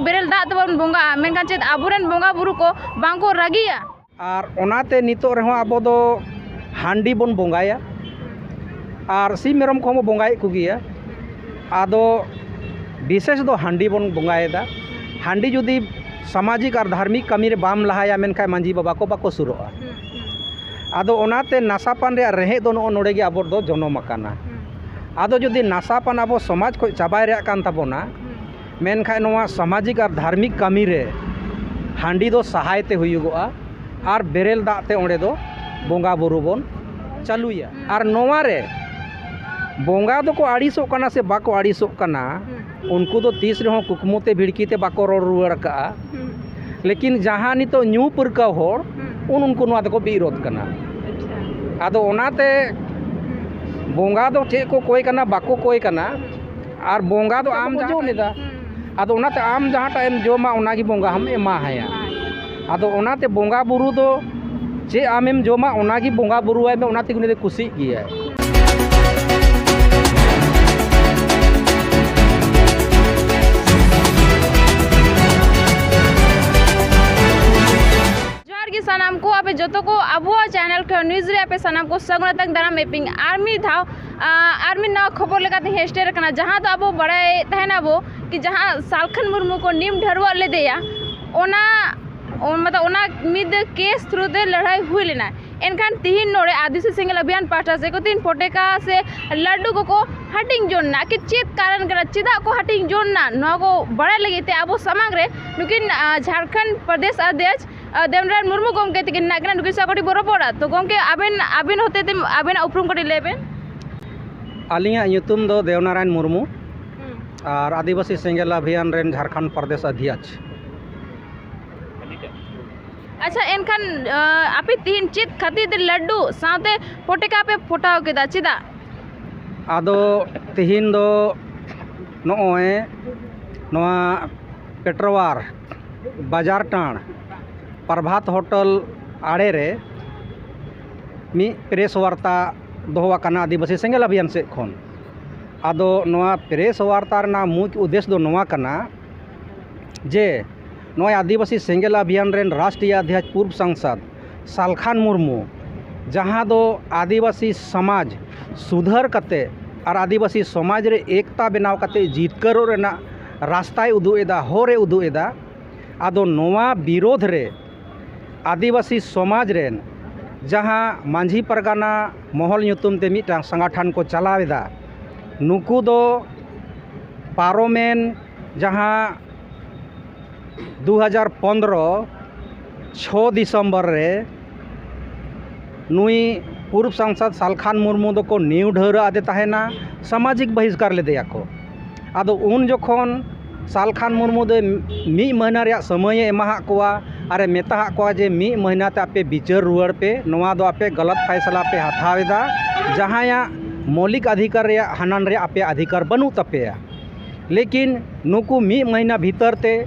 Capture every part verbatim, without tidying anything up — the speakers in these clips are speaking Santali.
ᱵᱮᱨᱮᱞ ᱫᱟᱜ ᱛᱮᱵᱚᱱ ᱵᱚᱸᱜᱟᱜᱼᱟ, ᱢᱮᱱᱠᱷᱟᱱ ᱪᱮᱫ ᱟᱵᱚᱨᱮᱱ ᱵᱚᱸᱜᱟ ᱵᱩᱨᱩ ᱠᱚ ᱵᱟᱝ ᱠᱚ ᱨᱟᱹᱜᱤᱭᱟ? ᱟᱨ ᱚᱱᱟᱛᱮ ᱱᱤᱛᱚᱜ ᱨᱮᱦᱚᱸ ᱟᱵᱚ ᱫᱚ ᱦᱟᱺᱰᱤ ᱵᱚᱱ ᱵᱚᱸᱜᱟᱭᱟ, ᱟᱨ ᱥᱤᱢ ᱢᱮᱨᱚᱢ ᱠᱚᱦᱚᱸ ᱵᱚᱱ ᱵᱚᱸᱜᱟᱭᱮᱫ ᱠᱚᱜᱮᱭᱟ᱾ ᱟᱫᱚ ᱵᱤᱥᱮᱥ ᱫᱚ ᱦᱟᱺᱰᱤ ᱵᱚᱱ ᱵᱚᱸᱜᱟᱭᱮᱫᱟ᱾ ᱦᱟᱺᱰᱤ ᱡᱩᱫᱤ ᱥᱟᱢᱟᱡᱤᱠ ᱟᱨ ᱫᱷᱟᱨᱢᱤᱠ ᱠᱟᱹᱢᱤ ᱨᱮ ᱵᱟᱢ ᱞᱟᱦᱟᱭᱟ, ᱢᱮᱱᱠᱷᱟᱱ ᱢᱟᱹᱡᱷᱤ ᱵᱟᱵᱟ ᱠᱚ ᱵᱟᱠᱚ ᱥᱩᱨᱚᱜᱼᱟ᱾ ᱟᱫᱚ ᱚᱱᱟᱛᱮ ᱱᱟᱥᱟ ᱯᱟᱱ ᱨᱮᱭᱟᱜ ᱨᱮᱦᱮᱫ ᱫᱚ ᱱᱚᱜᱼᱚ ᱱᱚᱰᱮ ᱜᱮ ᱟᱵᱚ ᱫᱚ ᱡᱚᱱᱚᱢ ᱟᱠᱟᱱᱟ᱾ ᱟᱫᱚ ᱡᱩᱫᱤ ᱱᱟᱥᱟ ᱯᱟᱱ ᱟᱵᱚ ᱥᱚᱢᱟᱡᱽ ᱠᱷᱚᱱ ᱪᱟᱵᱟᱭ ᱨᱮᱭᱟᱜ ᱠᱟᱱ ᱛᱟᱵᱚᱱᱟ, ᱢᱮᱱᱠᱷᱟᱱ ᱱᱚᱣᱟ ᱥᱟᱢᱟᱡᱤᱠ ᱟᱨ ᱫᱷᱟᱨᱢᱤᱠ ᱠᱟᱹᱢᱤ ᱨᱮ ᱦᱟᱺᱰᱤ ᱫᱚ ᱥᱟᱦᱟᱭ ᱛᱮ ᱦᱩᱭᱩᱜᱚᱜᱼᱟ ᱟᱨ ᱵᱮᱨᱮᱞ ᱫᱟᱜ ᱛᱮ ᱚᱸᱰᱮ ᱫᱚ ᱵᱚᱸᱜᱟ ᱵᱩᱨᱩ ᱵᱚᱱ ᱪᱟᱹᱞᱩᱭᱟ᱾ ᱟᱨ ᱱᱚᱣᱟ ᱨᱮ ᱵᱚᱸᱜᱟ ᱫᱚᱠᱚ ᱟᱹᱲᱤᱥᱚᱜ ᱠᱟᱱᱟ ᱥᱮ ᱵᱟᱠᱚ ᱟᱹᱲᱤᱥᱚᱜ ᱠᱟᱱᱟ, ᱩᱱᱠᱩ ᱫᱚ ᱛᱤᱥ ᱨᱮᱦᱚᱸ ᱠᱩᱠᱢᱩ ᱛᱮ ᱵᱷᱤᱲᱠᱤ ᱛᱮ ᱵᱟᱠᱚ ᱨᱚᱲ ᱨᱩᱣᱟᱹᱲ ᱠᱟᱜᱼᱟ᱾ ᱞᱮᱠᱤᱱ ᱡᱟᱦᱟᱸ ᱱᱤᱛᱚᱜ ᱧᱩ ᱯᱟᱹᱨᱠᱟᱹᱣ ᱦᱚᱲ, ᱩᱱ ᱩᱱᱠᱩ ᱱᱚᱣᱟ ᱫᱚᱠᱚ ᱵᱤᱨᱳᱫᱷ ᱠᱟᱱᱟ᱾ ᱟᱫᱚ ᱚᱱᱟᱛᱮ ᱵᱚᱸᱜᱟ ᱫᱚ ᱪᱮᱫ ᱠᱚ ᱠᱚᱭ ᱠᱟᱱᱟ, ᱵᱟᱠᱚ ᱠᱚᱭ ᱠᱟᱱᱟ, ᱟᱨ ᱵᱚᱸᱜᱟ ᱫᱚ ᱟᱢ ᱵᱩᱡᱷᱟᱹᱣ ᱡᱟᱦᱟᱸ ᱞᱮᱫᱟ᱾ ᱟᱫᱚ ᱚᱱᱟᱛᱮ ᱟᱢ ᱡᱟᱦᱟᱸᱴᱟᱜ ᱮᱢ ᱡᱚᱢᱟ, ᱚᱱᱟᱜᱮ ᱵᱚᱸᱜᱟ ᱦᱚᱸᱢ ᱮᱢᱟ ᱦᱟᱭᱟ᱾ ᱟᱫᱚ ᱚᱱᱟᱛᱮ ᱵᱚᱸᱜᱟ ᱵᱩᱨᱩ ᱫᱚ ᱪᱮᱫ ᱟᱢᱮᱢ ᱡᱚᱢᱟ, ᱚᱱᱟᱜᱮ ᱵᱚᱸᱜᱟ ᱵᱩᱨᱩᱣᱟᱭ ᱢᱮ, ᱚᱱᱟ ᱛᱮᱜᱮ ᱩᱱᱤ ᱫᱚᱭ ᱠᱩᱥᱤᱜ ᱜᱮᱭᱟᱭ᱾ ᱡᱚᱦᱟᱨ ᱜᱮ ᱥᱟᱱᱟᱢ ᱠᱚ, ᱟᱯᱮ ᱡᱚᱛᱚ ᱠᱚ ᱟᱵᱚᱣᱟᱜ ᱪᱮᱱᱮᱞ ᱠᱷᱚᱱ ᱱᱤᱭᱩᱡᱽ ᱨᱮ ᱟᱯᱮ ᱥᱟᱱᱟᱢ ᱠᱚ ᱥᱟᱹᱜᱩᱱ ᱟᱛᱟᱝ ᱫᱟᱨᱟᱢ ᱮᱫ ᱯᱮᱭᱟᱹᱧ᱾ ᱟᱨ ᱢᱤᱫ ᱫᱷᱟᱣ, ᱟᱨ ᱢᱤᱫ ᱱᱟᱣᱟ ᱠᱷᱚᱵᱚᱨ ᱞᱮᱠᱟᱛᱮ ᱦᱮᱡ ᱥᱮᱴᱮᱨ ᱟᱠᱟᱱᱟ, ᱡᱟᱦᱟᱸ ᱫᱚ ᱟᱵᱚ ᱵᱟᱲᱟᱭ ᱛᱟᱦᱮᱱᱟᱵᱚ ᱠᱤ ᱡᱟᱦᱟᱸ ᱥᱟᱞᱠᱷᱟᱱ ᱢᱩᱨᱢᱩ ᱠᱚ ᱱᱤᱢ ᱰᱷᱟᱹᱨᱣᱟᱹᱜ ᱞᱮᱫᱮᱭᱟ, ᱚᱱᱟ, ᱚᱱ-, ᱢᱚᱛᱞᱚᱵ ᱚᱱᱟ ᱢᱤᱫ ᱠᱮᱥ ᱛᱷᱨᱩ ᱛᱮ ᱞᱟᱹᱲᱦᱟᱹᱭ ᱦᱩᱭ ᱞᱮᱱᱟ᱾ ᱮᱱᱠᱷᱟᱱ ᱛᱤᱦᱤᱧ ᱱᱚᱰᱮ ᱟᱹᱫᱤᱵᱟᱹᱥᱤ ᱥᱮᱸᱜᱮᱞ ᱚᱵᱷᱤᱭᱟᱱ ᱯᱟᱦᱴᱟ ᱥᱮᱫ ᱠᱷᱚᱱ ᱛᱤᱦᱤᱧ ᱯᱚᱴᱮᱠᱟ ᱥᱮ ᱞᱟᱹᱰᱩ ᱠᱚᱠᱚ ᱦᱟᱹᱴᱤᱧ ᱡᱚᱱ ᱱᱟ, ᱠᱤ ᱪᱮᱫ ᱠᱟᱨᱚᱱ ᱠᱟᱱᱟ, ᱪᱮᱫᱟᱜ ᱠᱚ ᱦᱟᱹᱴᱤᱧ ᱡᱚᱱ ᱱᱟ, ᱱᱚᱣᱟ ᱠᱚ ᱵᱟᱲᱟᱭ ᱞᱟᱹᱜᱤᱫ ᱛᱮ ᱟᱵᱚ ᱥᱟᱢᱟᱝ ᱨᱮ ᱱᱩᱠᱤᱱ, ᱟ, ᱡᱷᱟᱲᱠᱷᱚᱸᱰ ᱯᱨᱚᱫᱮᱥ ᱟᱫᱷᱭᱚᱠᱥ, ᱟ, ᱫᱮᱣᱱᱟᱨᱟᱭᱚᱱ ᱢᱩᱨᱢᱩ ᱜᱚᱢᱠᱮ ᱛᱤᱠᱤᱱ ᱢᱮᱱᱟᱜ ᱠᱤᱱᱟ᱾ ᱱᱩᱠᱤᱱ ᱥᱟᱶ ᱠᱟᱹᱴᱤᱡ ᱵᱚ ᱨᱚᱯᱚᱲᱟ᱾ ᱛᱚ ᱜᱚᱢᱠᱮ, ᱟᱵᱮᱱ, ᱟᱵᱮᱱ ᱦᱚᱛᱮ ᱛᱮ ᱟᱵᱮᱱᱟᱜ ᱩᱯᱨᱩᱢ ᱠᱟᱹᱴᱤᱡ ᱞᱟᱹᱭ ᱵᱮᱱ᱾ ᱟᱹᱞᱤᱧᱟᱜ ᱧᱩᱛᱩᱢ ᱫᱚ ᱫᱮᱣᱱᱟᱨᱟᱭᱚᱱ ᱢᱩᱨᱢᱩ, ᱟᱨ ᱟᱹᱫᱤᱵᱟᱹᱥᱤ ᱥᱮᱸᱜᱮᱞ ᱚᱵᱷᱤᱭᱟᱱ ᱨᱮᱱ ᱡᱷᱟᱲᱠᱷᱚᱸᱰ ᱯᱨᱚᱫᱮᱥ ᱟᱫᱷᱭᱚᱠᱥ᱾ ᱟᱪᱪᱷᱟ, ᱮᱱᱠᱷᱟᱱ, ᱟ, ᱟᱯᱮ ᱛᱤᱦᱤᱧ ᱪᱮᱫ ᱠᱷᱟᱹᱛᱤᱨ ᱛᱮ ᱞᱟᱹᱰᱩ ᱥᱟᱶᱛᱮ ᱯᱚᱴᱮᱠᱟ ᱯᱮ ᱯᱚᱴᱟᱣ ᱠᱮᱫᱟ, ᱪᱮᱫᱟᱜ? ᱟᱫᱚ ᱛᱤᱦᱤᱧ ᱫᱚ ᱱᱚᱜᱼᱚᱭ ᱱᱚᱣᱟ ᱯᱮᱴᱨᱚᱣᱟᱨ ᱵᱟᱡᱟᱨ ᱴᱟᱬ ᱯᱨᱚᱵᱷᱟᱛ ᱦᱳᱴᱮᱞ ᱟᱲᱮ ᱨᱮ ᱢᱤᱫ ᱯᱨᱮᱥ ᱵᱟᱨᱛᱟ ᱫᱚᱦᱚ ᱟᱠᱟᱱᱟ ᱟᱹᱫᱤᱵᱟᱹᱥᱤ ᱥᱮᱸᱜᱮᱞ ᱚᱵᱷᱤᱭᱟᱱ ᱥᱮᱫ ᱠᱷᱚᱱ᱾ ᱟᱫᱚ ᱱᱚᱣᱟ ᱯᱨᱮᱥ ᱵᱟᱨᱛᱟ ᱨᱮᱱᱟᱜ ᱢᱩᱠᱷ ᱩᱫᱽᱫᱮᱥ ᱫᱚ ᱱᱚᱣᱟ ᱠᱟᱱᱟ, ᱡᱮ ᱱᱚᱜᱼᱚᱭ ᱟᱹᱫᱤᱵᱟᱹᱥᱤ ᱥᱮᱸᱜᱮᱞ ᱚᱵᱷᱤᱭᱟᱱ ᱨᱮᱱ ᱨᱟᱥᱴᱨᱤᱭᱚ ᱚᱫᱷᱭᱚᱠᱥ ᱯᱩᱨᱵ ᱥᱟᱝᱥᱚᱫᱽ ᱥᱟᱞᱠᱷᱟᱱ ᱢᱩᱨᱢᱩ, ᱡᱟᱦᱟᱸ ᱫᱚ ᱟᱹᱫᱤᱵᱟᱹᱥᱤ ᱥᱚᱢᱟᱡᱽ ᱥᱩᱫᱷᱟᱹᱨ ᱠᱟᱛᱮ ᱟᱨ ᱟᱹᱫᱤᱵᱟᱹᱥᱤ ᱥᱚᱢᱟᱡᱽ ᱨᱮ ᱮᱠᱛᱟ ᱵᱮᱱᱟᱣ ᱠᱟᱛᱮ ᱡᱤᱛᱠᱟᱹᱨᱚᱜ ᱨᱮᱱᱟᱜ ᱨᱟᱥᱛᱟᱭ ᱩᱫᱩᱜ ᱮᱫᱟ, ᱦᱚᱨᱮ ᱩᱫᱩᱜ ᱮᱫᱟ, ᱟᱫᱚ ᱱᱚᱣᱟ ᱵᱤᱨᱳᱫᱷ ᱨᱮ ᱟᱹᱫᱤᱵᱟᱹᱥᱤ ᱥᱚᱢᱟᱡᱽ ᱨᱮᱱ ᱡᱟᱦᱟᱸ ᱢᱟᱹᱡᱷᱤ ᱯᱟᱨᱜᱟᱱᱟ ᱢᱚᱦᱚᱞ ᱧᱩᱛᱩᱢ ᱛᱮ ᱢᱤᱫᱴᱟᱝ ᱥᱚᱝᱜᱚᱴᱷᱚᱱ ᱠᱚ ᱪᱟᱞᱟᱣ ᱮᱫᱟ, ᱱᱩᱠᱩ ᱫᱚ ᱯᱟᱨᱚᱢᱮᱱ ᱡᱟᱦᱟᱸ ᱫᱩ ᱦᱟᱡᱟᱨ ᱯᱚᱱᱫᱽᱨᱚ ᱪᱷᱚ ᱰᱤᱥᱮᱢᱵᱚᱨ ᱨᱮ ᱱᱩᱭ ᱯᱩᱨᱵ ᱥᱟᱝᱥᱚᱫᱽ ᱥᱟᱞᱠᱷᱟᱱ ᱢᱩᱨᱢᱩ ᱫᱚᱠᱚ ᱱᱤᱭᱟᱹᱣ ᱰᱷᱟᱹᱣᱨᱟᱹ ᱟᱫᱮ ᱛᱟᱦᱮᱱᱟ, ᱥᱟᱢᱟᱡᱤᱠ ᱵᱟᱦᱤᱥᱠᱟᱨ ᱞᱮᱫᱮᱭᱟᱠᱚ᱾ ᱟᱫᱚ ᱩᱱ ᱡᱚᱠᱷᱚᱱ ᱥᱟᱞᱠᱷᱟᱱ ᱢᱩᱨᱢᱩ ᱫᱚ ᱢᱤᱫ ᱢᱟᱹᱦᱱᱟᱹ ᱨᱮᱭᱟᱜ ᱥᱚᱢᱚᱭᱮ ᱮᱢᱟᱦᱟᱫ ᱠᱚᱣᱟ ᱟᱨᱮ ᱢᱮᱛᱟᱦᱟᱫ ᱠᱚᱣᱟ ᱡᱮ ᱢᱤᱫ ᱢᱟᱹᱦᱱᱟᱹ ᱛᱮ ᱟᱯᱮ ᱵᱤᱪᱟᱹᱨ ᱨᱩᱣᱟᱹᱲ ᱯᱮ, ᱱᱚᱣᱟ ᱫᱚ ᱟᱯᱮ ᱜᱟᱞᱟᱛ ᱯᱷᱟᱭᱥᱟᱞᱟ ᱯᱮ ᱦᱟᱛᱟᱣ ᱮᱫᱟ, ᱡᱟᱦᱟᱸᱭᱟᱜ ᱢᱳᱣᱞᱤᱠ ᱚᱫᱷᱤᱠᱟᱨ ᱨᱮᱭᱟᱜ ᱦᱟᱱᱟᱱ ᱨᱮᱭᱟᱜ ᱟᱯᱮᱭᱟᱜ ᱚᱫᱷᱤᱠᱟᱨ ᱵᱟᱹᱱᱩᱜ ᱛᱟᱯᱮᱭᱟ᱾ ᱞᱮᱠᱤᱱ ᱱᱩᱠᱩ ᱢᱤᱫ ᱢᱟᱹᱦᱱᱟᱹ ᱵᱷᱤᱛᱟᱹᱨ ᱛᱮ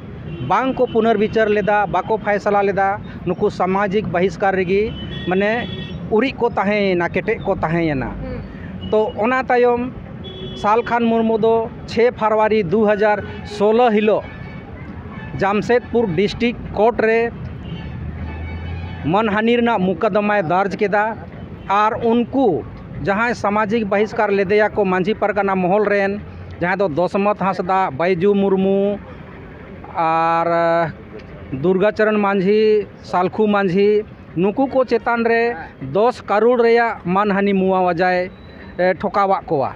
ᱵᱟᱝ ᱠᱚ ᱯᱩᱱᱚᱨᱵᱤᱪᱟᱨ ᱞᱮᱫᱟ, ᱵᱟᱠᱚ ᱯᱷᱟᱭᱥᱟᱞᱟ ᱞᱮᱫᱟ, ᱱᱩᱠᱩ ᱥᱟᱢᱟᱡᱤᱠ ᱵᱟᱦᱤᱥᱠᱟᱨ ᱨᱮᱜᱮ ᱢᱟᱱᱮ ᱩᱨᱤᱡ ᱠᱚ ᱛᱟᱦᱮᱸᱭᱮᱱᱟ, ᱠᱮᱴᱮᱡ ᱠᱚ ᱛᱟᱦᱮᱸᱭᱮᱱᱟ᱾ ᱛᱚ ᱚᱱᱟ ᱛᱟᱭᱚᱢ ᱥᱟᱞᱠᱷᱟᱱ ᱢᱩᱨᱢᱩ ᱫᱚ ᱪᱷᱮ ᱯᱷᱮᱵᱽᱨᱩᱣᱟᱨᱤ ᱫᱩ ᱦᱟᱡᱟᱨ ᱥᱳᱞᱳ ᱦᱤᱞᱳᱜ ᱡᱟᱢᱥᱮᱫᱽᱯᱩᱨ ᱰᱤᱥᱴᱨᱤᱠᱴ ᱠᱳᱨᱴ ᱨᱮ ᱢᱟᱱᱦᱟᱱᱤ ᱨᱮᱱᱟᱜ ᱢᱩᱠᱟᱫᱚᱢᱟᱭ ᱫᱟᱨᱡᱽ ᱠᱮᱫᱟ᱾ ᱟᱨ ᱩᱱᱠᱩ ᱡᱟᱦᱟᱸᱭ ᱥᱟᱢᱟᱡᱤᱠ ᱵᱟᱦᱤᱥᱠᱟᱨ ᱞᱮᱫᱮᱭᱟᱠᱚ ᱢᱟᱹᱡᱷᱤ ᱯᱟᱨᱜᱟᱱᱟ ᱢᱚᱦᱚᱞ ᱨᱮᱱ, ᱡᱟᱦᱟᱸᱭ ᱫᱚ ᱫᱚᱥᱢᱚᱛ ᱦᱟᱸᱥᱫᱟ, ᱵᱟᱭᱡᱩ ᱢᱩᱨᱢᱩ ᱟᱨ ᱫᱩᱨᱜᱟᱪᱚᱨᱚᱱ ᱢᱟᱹᱡᱷᱤ, ᱥᱟᱞᱠᱷᱩ ᱢᱟᱹᱡᱷᱤ, ᱱᱩᱠᱩ ᱠᱚ ᱪᱮᱛᱟᱱ ᱨᱮ ᱫᱚᱥ ᱠᱟᱨᱳᱲ ᱨᱮᱭᱟᱜ ᱢᱟᱱᱦᱟᱱᱤ ᱢᱩᱣᱟᱣᱟᱡᱟᱭ ᱮ, ᱴᱷᱚᱠᱟᱣᱟᱫ ᱠᱚᱣᱟ᱾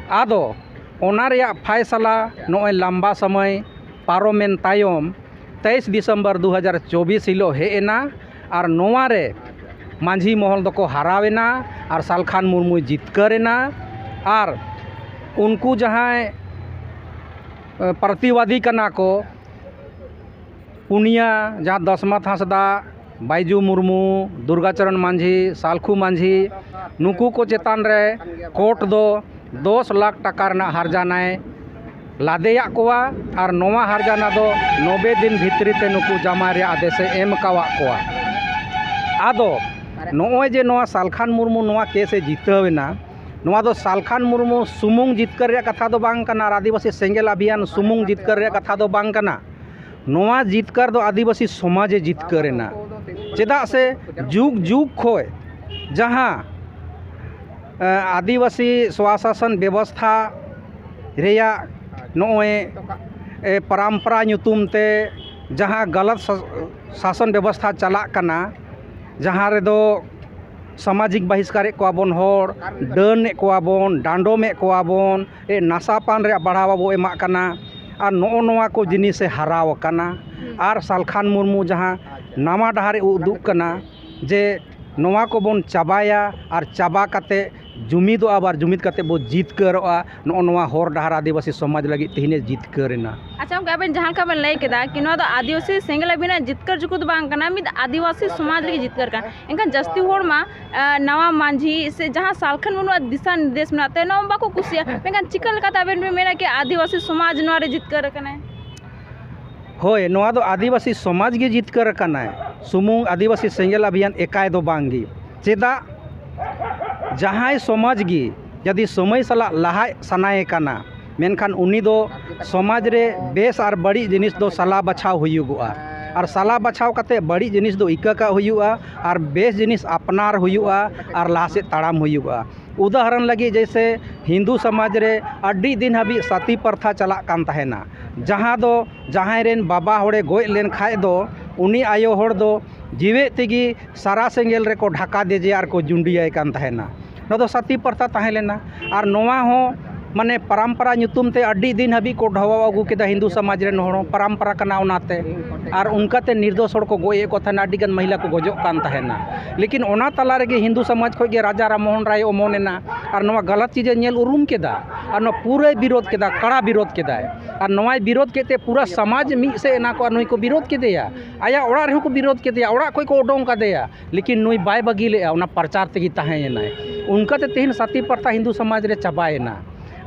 ᱟᱫᱚ ᱚᱱᱟ ᱨᱮᱭᱟᱜ ᱯᱷᱟᱭᱥᱟᱞᱟ ᱱᱚᱜᱼᱚᱭ ᱞᱟᱢᱵᱟ ᱥᱚᱢᱚᱭ ᱯᱟᱨᱚᱢᱮᱱ ᱛᱟᱭᱚᱢ ᱛᱮᱭᱤᱥ ᱰᱤᱥᱮᱢᱵᱚᱨ ᱫᱩ ᱦᱟᱡᱟᱨ ᱪᱚᱵᱵᱤᱥ ᱦᱤᱞᱳᱜ ᱦᱮᱡ ᱮᱱᱟ᱾ ᱟᱨ ᱱᱚᱣᱟ ᱨᱮ ᱢᱟᱹᱡᱷᱤ ᱢᱚᱦᱚᱞ ᱫᱚᱠᱚ ᱦᱟᱨᱟᱣ ᱮᱱᱟ ᱟᱨ ᱥᱟᱞᱠᱷᱟᱱ ᱢᱩᱨᱢᱩᱭ ᱡᱤᱛᱠᱟᱹᱨ ᱮᱱᱟ᱾ ᱟᱨ ᱩᱱᱠᱩ ᱡᱟᱦᱟᱸᱭ, ᱮ, ᱯᱨᱚᱛᱤᱵᱟᱫᱤ ᱠᱟᱱᱟ ᱠᱚ, ᱯᱩᱱᱭᱟ, ᱡᱟᱦᱟᱸ ᱫᱚᱥᱢᱟᱛ ᱦᱟᱸᱥᱫᱟ, ᱵᱟᱭᱡᱩ ᱢᱩᱨᱢᱩ, ᱫᱩᱨᱜᱟᱪᱚᱨᱚᱱ ᱢᱟᱹᱡᱷᱤ, ᱥᱟᱞᱠᱷᱩ ᱢᱟᱹᱡᱷᱤ, ᱱᱩᱠᱩ ᱠᱚ ᱪᱮᱛᱟᱱ ᱨᱮ ᱠᱳᱨᱴ ᱫᱚ ᱫᱚᱥ ᱞᱟᱠᱷ ᱴᱟᱠᱟ ᱨᱮᱱᱟᱜ ᱦᱟᱨᱡᱟᱱᱟᱭ ᱞᱟᱫᱮᱭᱟᱜ ᱠᱚᱣᱟ᱾ ᱟᱨ ᱱᱚᱣᱟ ᱦᱟᱨᱡᱟᱱᱟ ᱫᱚ ᱱᱚᱵᱵᱳᱭ ᱫᱤᱱ ᱵᱷᱤᱛᱨᱤ ᱛᱮ ᱱᱩᱠᱩ ᱡᱟᱢᱟᱭ ᱨᱮᱭᱟᱜ ᱟᱫᱮᱥᱮ ᱮᱢ ᱟᱠᱟᱣᱟᱫ ᱠᱚᱣᱟ᱾ ᱟᱫᱚ ᱱᱚᱜᱼᱚᱭ ᱡᱮ ᱱᱚᱣᱟ ᱥᱟᱞᱠᱷᱟᱱ ᱢᱩᱨᱢᱩ ᱱᱚᱣᱟ ᱠᱮᱥ ᱮ ᱡᱤᱛᱟᱹᱣ ᱮᱱᱟ, ᱱᱚᱣᱟ ᱫᱚ ᱥᱟᱞᱠᱷᱟᱱ ᱢᱩᱨᱢᱩ ᱥᱩᱢᱩᱝ ᱡᱤᱛᱠᱟᱹᱨ ᱨᱮᱭᱟᱜ ᱠᱟᱛᱷᱟ ᱫᱚ ᱵᱟᱝ ᱠᱟᱱᱟ ᱟᱨ ᱟᱹᱫᱤᱵᱟᱹᱥᱤ ᱥᱮᱸᱜᱮᱞ ᱚᱵᱷᱤᱭᱟᱱ ᱥᱩᱢᱩᱝ ᱡᱤᱛᱠᱟᱹᱨ ᱨᱮᱭᱟᱜ ᱠᱟᱛᱷᱟ ᱫᱚ ᱵᱟᱝ ᱠᱟᱱᱟ᱾ ᱱᱚᱣᱟ ᱡᱤᱛᱠᱟᱹᱨ ᱫᱚ ᱟᱹᱫᱤᱵᱟᱹᱥᱤ ᱥᱚᱢᱟᱡᱽ ᱮ ᱡᱤᱛᱠᱟᱹᱨ ᱮᱱᱟ᱾ ᱪᱮᱫᱟᱜ ᱥᱮ ᱡᱩᱜᱽ ᱡᱩᱜᱽ ᱠᱷᱚᱱ ᱡᱟᱦᱟᱸ ᱮ, ᱟᱹᱫᱤᱵᱟᱹᱥᱤ ᱥᱚᱥᱟᱥᱚᱱ ᱵᱮᱵᱚᱥᱛᱷᱟ ᱨᱮᱭᱟᱜ ᱱᱚᱜᱼᱚᱭ ᱮ, ᱯᱚᱨᱚᱢᱯᱚᱨᱟ ᱧᱩᱛᱩᱢ ᱛᱮ ᱡᱟᱦᱟᱸ ᱜᱟᱞᱟᱛ ᱥᱟ- ᱥᱟᱥᱚᱱ ᱵᱮᱵᱚᱥᱛᱷᱟ ᱪᱟᱞᱟᱜ ᱠᱟᱱᱟ, ᱡᱟᱦᱟᱸ ᱨᱮᱫᱚ ᱥᱟᱢᱟᱡᱤᱠ ᱵᱟᱦᱤᱥᱠᱟᱨᱮᱫ ᱠᱚᱣᱟ ᱵᱚᱱ ᱦᱚᱲ, ᱰᱟᱹᱱᱮᱫ ᱠᱚᱣᱟ ᱵᱚᱱ, ᱰᱟᱸᱰᱚᱢᱮᱫ ᱠᱚᱣᱟ ᱵᱚᱱ, ᱮ, ᱱᱟᱥᱟ ᱯᱟᱱ ᱨᱮᱭᱟᱜ ᱵᱟᱲᱦᱟᱣᱟ ᱵᱚ ᱮᱢᱟᱜ ᱠᱟᱱᱟ᱾ ᱟᱨ ᱱᱚᱜᱼᱚ ᱱᱚᱣᱟ ᱠᱚ ᱡᱤᱱᱤᱥᱮ ᱦᱟᱨᱟᱣ ᱟᱠᱟᱱᱟ᱾ ᱟᱨ ᱥᱟᱞᱠᱷᱟᱱ ᱢᱩᱨᱢᱩ ᱡᱟᱦᱟᱸ ᱱᱟᱣᱟ ᱰᱟᱦᱟᱨᱮ ᱩᱫᱩᱜ ᱠᱟᱱᱟ, ᱡᱮ ᱱᱚᱣᱟ ᱠᱚᱵᱚᱱ ᱪᱟᱵᱟᱭᱟ ᱟᱨ ᱪᱟᱵᱟ ᱠᱟᱛᱮ ᱡᱩᱢᱤᱫᱚᱜᱼᱟ, ᱟᱵᱟᱨ ᱡᱩᱢᱤᱫ ᱠᱟᱛᱮ ᱵᱚ ᱡᱤᱛᱠᱟᱹᱨᱚᱜᱼᱟ᱾ ᱱᱚᱜᱼᱚ ᱱᱚᱣᱟ ᱦᱚᱨ ᱰᱟᱦᱟᱨ ᱟᱹᱫᱤᱵᱟᱹᱥᱤ ᱥᱚᱢᱟᱡᱽ ᱞᱟᱹᱜᱤᱫ ᱛᱮᱦᱮᱧᱮ ᱡᱤᱛᱠᱟᱹᱨ ᱮᱱᱟ᱾ ᱟᱪᱪᱷᱟ ᱜᱚᱢᱠᱮ, ᱟᱵᱮᱱ ᱡᱟᱦᱟᱸ ᱞᱮᱠᱟ ᱵᱮᱱ ᱞᱟᱹᱭ ᱠᱮᱫᱟ ᱠᱤ ᱱᱚᱣᱟ ᱫᱚ ᱟᱹᱫᱤᱵᱟᱹᱥᱤ ᱥᱮᱸᱜᱮᱞ ᱟᱹᱵᱤᱱᱟᱜ ᱡᱤᱛᱠᱟᱹᱨ ᱡᱩᱠᱩ ᱫᱚ ᱵᱟᱝ ᱠᱟᱱᱟ, ᱢᱤᱫ ᱟᱹᱫᱤᱵᱟᱹᱥᱤ ᱥᱚᱢᱟᱡᱽ ᱞᱟᱹᱜᱤᱫ ᱡᱤᱛᱠᱟᱹᱨ ᱠᱟᱱᱟ᱾ ᱮᱱᱠᱷᱟᱱ ᱡᱟᱹᱥᱛᱤ ᱦᱚᱲ ᱢᱟ ᱟᱨ ᱱᱟᱣᱟ ᱢᱟᱹᱡᱷᱤ ᱥᱮ ᱡᱟᱦᱟᱸ ᱥᱟᱞᱠᱷᱟᱱ ᱢᱩᱨᱢᱩᱣᱟᱜ ᱫᱤᱥᱟ ᱱᱤᱨᱫᱮᱥ ᱢᱮᱱᱟᱜ ᱛᱟᱭᱟ, ᱱᱚᱣᱟ ᱵᱟᱠᱚ ᱠᱩᱥᱤᱭᱟᱜᱼᱟ᱾ ᱢᱮᱱᱠᱷᱟᱱ ᱪᱤᱠᱟᱹ ᱞᱮᱠᱟᱛᱮ ᱟᱵᱮᱱ ᱵᱮᱱ ᱢᱮᱱᱟ ᱠᱤ ᱟᱹᱫᱤᱵᱟᱹᱥᱤ ᱥᱚᱢᱟᱡᱽ ᱱᱚᱣᱟ ᱨᱮ ᱡᱤᱛᱠᱟᱹᱨ ᱟᱠᱟᱱᱟᱭ? ᱦᱳᱭ, ᱱᱚᱣᱟ ᱫᱚ ᱟᱹᱫᱤᱵᱟᱹᱥᱤ ᱥᱚᱢᱟᱡᱽ ᱜᱮ ᱡᱤᱛᱠᱟᱹᱨ ᱟᱠᱟᱱᱟᱭ, ᱥᱩᱢᱩᱝ ᱟᱹᱫᱤᱵᱟᱹᱥᱤ ᱥᱮᱸᱜᱮᱞ ᱟᱵᱷᱤᱭᱟᱱ ᱮᱠᱟᱭ ᱫᱚ ᱵᱟᱝ ᱜᱮ᱾ ᱪᱮᱫᱟᱜ? ᱡᱟᱦᱟᱸᱭ ᱥᱚᱢᱟᱡᱽ ᱜᱮ ᱡᱩᱫᱤ ᱥᱚᱢᱚᱭ ᱥᱟᱞᱟᱜ ᱞᱟᱦᱟᱜ ᱥᱟᱱᱟᱭᱮ ᱠᱟᱱᱟ, ᱢᱮᱱᱠᱷᱟᱱ ᱩᱱᱤ ᱫᱚ ᱥᱚᱢᱟᱡᱽ ᱨᱮ ᱵᱮᱥ ᱟᱨ ᱵᱟᱹᱲᱤᱡ ᱡᱤᱱᱤᱥ ᱫᱚ ᱥᱟᱞᱟ ᱵᱟᱪᱷᱟᱣ ᱦᱩᱭᱩᱜᱚᱜᱼᱟ᱾ ᱟᱨ ᱥᱟᱞᱟ ᱵᱟᱪᱷᱟᱣ ᱠᱟᱛᱮ ᱵᱟᱹᱲᱤᱡ ᱡᱤᱱᱤᱥ ᱫᱚ ᱤᱠᱟᱹ ᱠᱟᱜ ᱦᱩᱭᱩᱜᱼᱟ ᱟᱨ ᱵᱮᱥ ᱡᱤᱱᱤᱥ ᱟᱯᱱᱟᱨ ᱦᱩᱭᱩᱜᱼᱟ ᱟᱨ ᱞᱟᱦᱟ ᱥᱮᱫ ᱛᱟᱲᱟᱢ ᱦᱩᱭᱩᱜᱼᱟ᱾ ᱩᱫᱟᱦᱚᱨᱚᱱ ᱞᱟᱹᱜᱤᱫ, ᱡᱮᱭᱥᱮ ᱦᱤᱱᱫᱩ ᱥᱚᱢᱟᱡᱽ ᱨᱮ ᱟᱹᱰᱤ ᱫᱤᱱ ᱦᱟᱹᱵᱤᱡ ᱥᱟᱛᱤ ᱯᱨᱚᱛᱷᱟ ᱪᱟᱞᱟᱜ ᱠᱟᱱ ᱛᱟᱦᱮᱱᱟ, ᱡᱟᱦᱟᱸ ᱫᱚ ᱡᱟᱦᱟᱸᱭ ᱨᱮᱱ ᱵᱟᱵᱟ ᱦᱚᱲᱮ ᱜᱚᱡ ᱞᱮᱱ ᱠᱷᱟᱡ ᱫᱚ ᱩᱱᱤ ᱟᱭᱳ ᱦᱚᱲ ᱫᱚ ᱡᱤᱣᱮᱫ ᱛᱮᱜᱮ ᱥᱟᱨᱟ ᱥᱮᱸᱜᱮᱞ ᱨᱮᱠᱚ ᱰᱷᱟᱠᱟ ᱫᱮᱡᱮᱭᱟ ᱟᱨ ᱠᱚ ᱡᱩᱸᱰᱤᱭᱟᱭ ᱠᱟᱱ ᱛᱟᱦᱮᱱᱟ᱾ ᱱᱚᱣᱟ ᱫᱚ ᱥᱟᱛᱤ ᱯᱨᱚᱛᱷᱟ ᱛᱟᱦᱮᱸ ᱞᱮᱱᱟ᱾ ᱟᱨ ᱱᱚᱣᱟ ᱦᱚᱸ ᱢᱟᱱᱮ ᱯᱚᱨᱚᱢᱯᱚᱨᱟ ᱧᱩᱛᱩᱢ ᱛᱮ ᱟᱹᱰᱤ ᱫᱤᱱ ᱦᱟᱹᱵᱤᱡ ᱠᱚ ᱰᱷᱚᱣᱟᱣ ᱟᱹᱜᱩ ᱠᱮᱫᱟ ᱦᱤᱱᱫᱩ ᱥᱚᱢᱟᱡᱽ ᱨᱮᱱ ᱦᱚᱲ ᱦᱚᱸ, ᱯᱚᱨᱚᱢᱯᱚᱨᱟ ᱠᱟᱱᱟ ᱚᱱᱟᱛᱮ᱾ ᱟᱨ ᱚᱱᱠᱟᱛᱮ ᱱᱤᱨᱫᱳᱥ ᱦᱚᱲ ᱠᱚ ᱜᱚᱡ ᱮᱫ ᱠᱚ ᱛᱟᱦᱮᱱᱟ, ᱟᱹᱰᱤ ᱜᱟᱱ ᱢᱚᱦᱤᱞᱟ ᱠᱚ ᱜᱚᱡᱚᱜ ᱠᱟᱱ ᱛᱟᱦᱮᱱᱟ᱾ ᱞᱮᱠᱤᱱ ᱚᱱᱟ ᱛᱟᱞᱟ ᱨᱮᱜᱮ ᱦᱤᱱᱫᱩ ᱥᱚᱢᱟᱡᱽ ᱠᱷᱚᱱ ᱜᱮ ᱨᱟᱡᱟ ᱨᱟᱢ ᱢᱳᱦᱚᱱ ᱨᱟᱭ ᱚᱢᱚᱱ ᱮᱱᱟ ᱟᱨ ᱱᱚᱣᱟ ᱜᱟᱞᱟᱛ ᱪᱤᱡᱮ ᱧᱮᱞ ᱩᱨᱩᱢ ᱠᱮᱫᱟ ᱟᱨ ᱱᱚᱣᱟ ᱯᱩᱨᱟᱹᱭ ᱵᱤᱨᱳᱫ ᱠᱮᱫᱟ, ᱠᱟᱲᱟ ᱵᱤᱨᱳᱫ ᱠᱮᱫᱟᱭ᱾ ᱟᱨ ᱱᱚᱣᱟᱭ ᱵᱤᱨᱳᱫ ᱠᱮᱫ ᱛᱮ ᱯᱩᱨᱟᱹ ᱥᱚᱢᱟᱡᱽ ᱢᱤᱫ ᱥᱮᱫ ᱮᱱᱟ ᱠᱚ ᱟᱨ ᱱᱩᱭ ᱠᱚ ᱵᱤᱨᱳᱫ ᱠᱮᱫᱮᱭᱟ᱾ ᱟᱭᱟᱜ ᱚᱲᱟᱜ ᱨᱮᱦᱚᱸ ᱠᱚ ᱵᱤᱨᱳᱫ ᱠᱮᱫᱮᱭᱟ, ᱚᱲᱟᱜ ᱠᱷᱚᱱ ᱠᱚ ᱚᱰᱚᱝ ᱠᱟᱫᱮᱭᱟ᱾ ᱞᱮᱠᱤᱱ ᱱᱩᱭ ᱵᱟᱭ ᱵᱟᱹᱜᱤ ᱞᱮᱫᱼᱟ, ᱚᱱᱟ ᱯᱨᱚᱪᱟᱨ ᱛᱮᱜᱮ ᱛᱟᱦᱮᱸᱭᱮᱱᱟᱭ᱾ ᱚᱱᱠᱟᱛᱮ ᱛᱮᱦᱮᱧ ᱥᱟᱛᱤ ᱯᱨᱚᱛᱷᱟ ᱦᱤᱱᱫᱩ ᱥᱚᱢᱟᱡᱽ ᱨᱮ ᱪᱟᱵᱟᱭᱮᱱᱟ᱾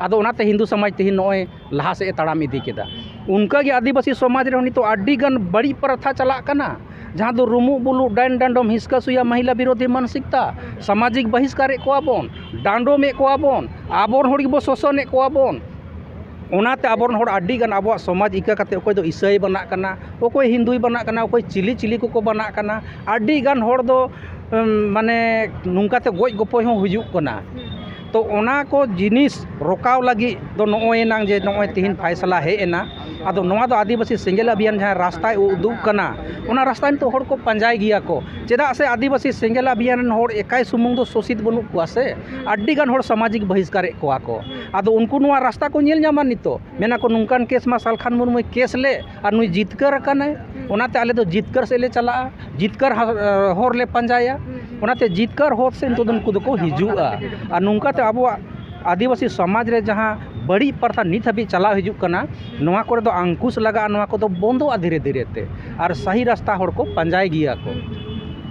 ᱟᱫᱚ ᱚᱱᱟᱛᱮ ᱦᱤᱱᱫᱩ ᱥᱚᱢᱟᱡᱽ ᱛᱮᱦᱮᱧ ᱱᱚᱜᱼᱚᱭ ᱞᱟᱦᱟ ᱥᱮᱫ ᱮ ᱛᱟᱲᱟᱢ ᱤᱫᱤ ᱠᱮᱫᱟ᱾ ᱚᱱᱠᱟᱜᱮ ᱟᱹᱫᱤᱵᱟᱹᱥᱤ ᱥᱚᱢᱟᱡᱽ ᱨᱮᱦᱚᱸ ᱱᱤᱛᱚᱜ ᱟᱹᱰᱤ ᱜᱟᱱ ᱵᱟᱹᱲᱤᱡ ᱯᱨᱚᱛᱷᱟ ᱪᱟᱞᱟᱜ ᱠᱟᱱᱟ, ᱡᱟᱦᱟᱸ ᱫᱚ ᱨᱩᱢᱩᱜ ᱵᱩᱞᱩᱜ, ᱰᱟᱹᱱ ᱰᱟᱸᱰᱚᱢ, ᱦᱤᱥᱠᱟᱹ ᱥᱩᱭᱟ, ᱢᱚᱦᱤᱞᱟ ᱵᱤᱨᱳᱫᱷᱤ ᱢᱟᱱᱥᱤᱠᱛᱟ, ᱥᱟᱢᱟᱡᱤᱠ ᱵᱟᱦᱤᱥᱠᱟᱨᱮᱫ ᱠᱚᱣᱟ ᱵᱚᱱ, ᱰᱟᱸᱰᱚᱢᱮᱫ ᱠᱚᱣᱟ ᱵᱚᱱ, ᱟᱵᱚᱨ ᱦᱚᱲ ᱜᱮᱵᱚ ᱥᱳᱥᱚᱱᱮᱫ ᱠᱚᱣᱟ ᱵᱚᱱ᱾ ᱚᱱᱟᱛᱮ ᱟᱵᱚᱨᱮᱱ ᱦᱚᱲ ᱟᱹᱰᱤ ᱜᱟᱱ ᱟᱵᱚᱣᱟᱜ ᱥᱚᱢᱟᱡᱽ ᱤᱠᱟᱹ ᱠᱟᱛᱮ, ᱚᱠᱚᱭ ᱫᱚ ᱤᱥᱟᱹᱭ ᱵᱟᱱᱟᱜ ᱠᱟᱱᱟ, ᱚᱠᱚᱭ ᱦᱤᱱᱫᱩᱭ ᱵᱟᱱᱟᱜ ᱠᱟᱱᱟ, ᱚᱠᱚᱭ ᱪᱤᱞᱤ ᱪᱤᱞᱤ ᱠᱚᱠᱚ ᱵᱟᱱᱟᱜ ᱠᱟᱱᱟ, ᱟᱹᱰᱤ ᱜᱟᱱ ᱦᱚᱲ ᱫᱚ ᱩᱢ, ᱢᱟᱱᱮ ᱱᱚᱝᱠᱟᱛᱮ ᱜᱚᱡ ᱜᱚᱯᱚᱡ ᱦᱚᱸ ᱦᱩᱭᱩᱜ ᱠᱟᱱᱟ᱾ ᱛᱚ ᱚᱱᱟ ᱠᱚ ᱡᱤᱱᱤᱥ ᱨᱚᱠᱟᱣ ᱞᱟᱹᱜᱤᱫ ᱫᱚ ᱱᱚᱜᱼᱚᱭ ᱮᱱᱟᱝ ᱡᱮ ᱱᱚᱜᱼᱚᱭ ᱛᱤᱦᱤᱧ ᱯᱷᱟᱭᱥᱟᱞᱟ ᱦᱮᱡ ᱮᱱᱟ, ᱟᱫᱚ ᱱᱚᱣᱟ ᱫᱚ ᱟᱹᱫᱤᱵᱟᱹᱥᱤ ᱥᱮᱸᱜᱮᱞ ᱟᱵᱷᱤᱭᱟᱱ ᱡᱟᱦᱟᱸ ᱨᱟᱥᱛᱟᱭ ᱩᱫᱩᱜ ᱠᱟᱱᱟ, ᱚᱱᱟ ᱨᱟᱥᱛᱟ ᱱᱤᱛᱚᱜ ᱦᱚᱲ ᱠᱚ ᱯᱟᱸᱡᱟᱭ ᱜᱮᱭᱟ ᱠᱚ᱾ ᱪᱮᱫᱟᱜ ᱥᱮ ᱟᱹᱫᱤᱵᱟᱹᱥᱤ ᱥᱮᱸᱜᱮᱞ ᱟᱵᱷᱤᱭᱟᱱ ᱨᱮᱱ ᱦᱚᱲ ᱮᱠᱟᱭ ᱥᱩᱢᱩᱝ ᱫᱚ ᱥᱳᱥᱤᱛ ᱵᱟᱹᱱᱩᱜ ᱠᱚᱣᱟ ᱥᱮ, ᱟᱹᱰᱤ ᱜᱟᱱ ᱦᱚᱲ ᱥᱟᱢᱟᱡᱤᱠ ᱵᱟᱹᱦᱤᱥᱠᱟᱨᱮᱫ ᱠᱚᱣᱟ ᱠᱚ᱾ ᱟᱫᱚ ᱩᱱᱠᱩ ᱱᱚᱣᱟ ᱨᱟᱥᱛᱟ ᱠᱚ ᱧᱮᱞ ᱧᱟᱢᱟ ᱱᱤᱛᱚᱜ, ᱢᱮᱱᱟ ᱠᱚ ᱱᱚᱝᱠᱟᱱ ᱠᱮᱥ ᱢᱟ ᱥᱟᱞᱠᱷᱟᱱ ᱢᱩᱨᱢᱩᱭ ᱠᱮᱥ ᱞᱮᱫ ᱟᱨ ᱱᱩᱭ ᱡᱤᱛᱠᱟᱹᱨ ᱟᱠᱟᱱᱟᱭ, ᱚᱱᱟᱛᱮ ᱟᱞᱮ ᱫᱚ ᱡᱤᱛᱠᱟᱹᱨ ᱥᱮᱫ ᱞᱮ ᱪᱟᱞᱟᱜᱼᱟ, ᱡᱤᱛᱠᱟᱹᱨ ᱦᱟ-, ᱦᱚᱨ ᱞᱮ ᱯᱟᱸᱡᱟᱭᱟ᱾ ᱚᱱᱟᱛᱮ ᱡᱤᱛᱠᱟᱹᱨ ᱦᱚᱨ ᱥᱮᱫ ᱱᱤᱛᱚᱜ ᱫᱚ ᱱᱩᱠᱩ ᱫᱚᱠᱚ ᱦᱤᱡᱩᱜᱼᱟ᱾ ᱟᱨ ᱱᱚᱝᱠᱟᱛᱮ ᱟᱵᱚᱣᱟᱜ ᱟᱹᱫᱤᱵᱟᱹᱥᱤ ᱥᱚᱢᱟᱡᱽ ᱨᱮ ᱡᱟᱦᱟᱸ ᱵᱟᱹᱲᱤᱡ ᱯᱨᱚᱛᱷᱟ ᱱᱤᱛ ᱦᱟᱹᱵᱤᱡ ᱪᱟᱞᱟᱣ ᱦᱤᱡᱩᱜ ᱠᱟᱱᱟ, ᱱᱚᱣᱟ ᱠᱚᱨᱮ ᱫᱚ ᱟᱝᱠᱩᱥ ᱞᱟᱜᱟᱜᱼᱟ, ᱱᱚᱣᱟ ᱠᱚᱫᱚ ᱵᱚᱱᱫᱚᱜᱼᱟ ᱫᱷᱤᱨᱮ ᱫᱷᱤᱨᱮ ᱛᱮ, ᱟᱨ ᱥᱟᱹᱦᱤ ᱨᱟᱥᱛᱟ ᱦᱚᱲ ᱠᱚ ᱯᱟᱸᱡᱟᱭ ᱜᱮᱭᱟ ᱠᱚ᱾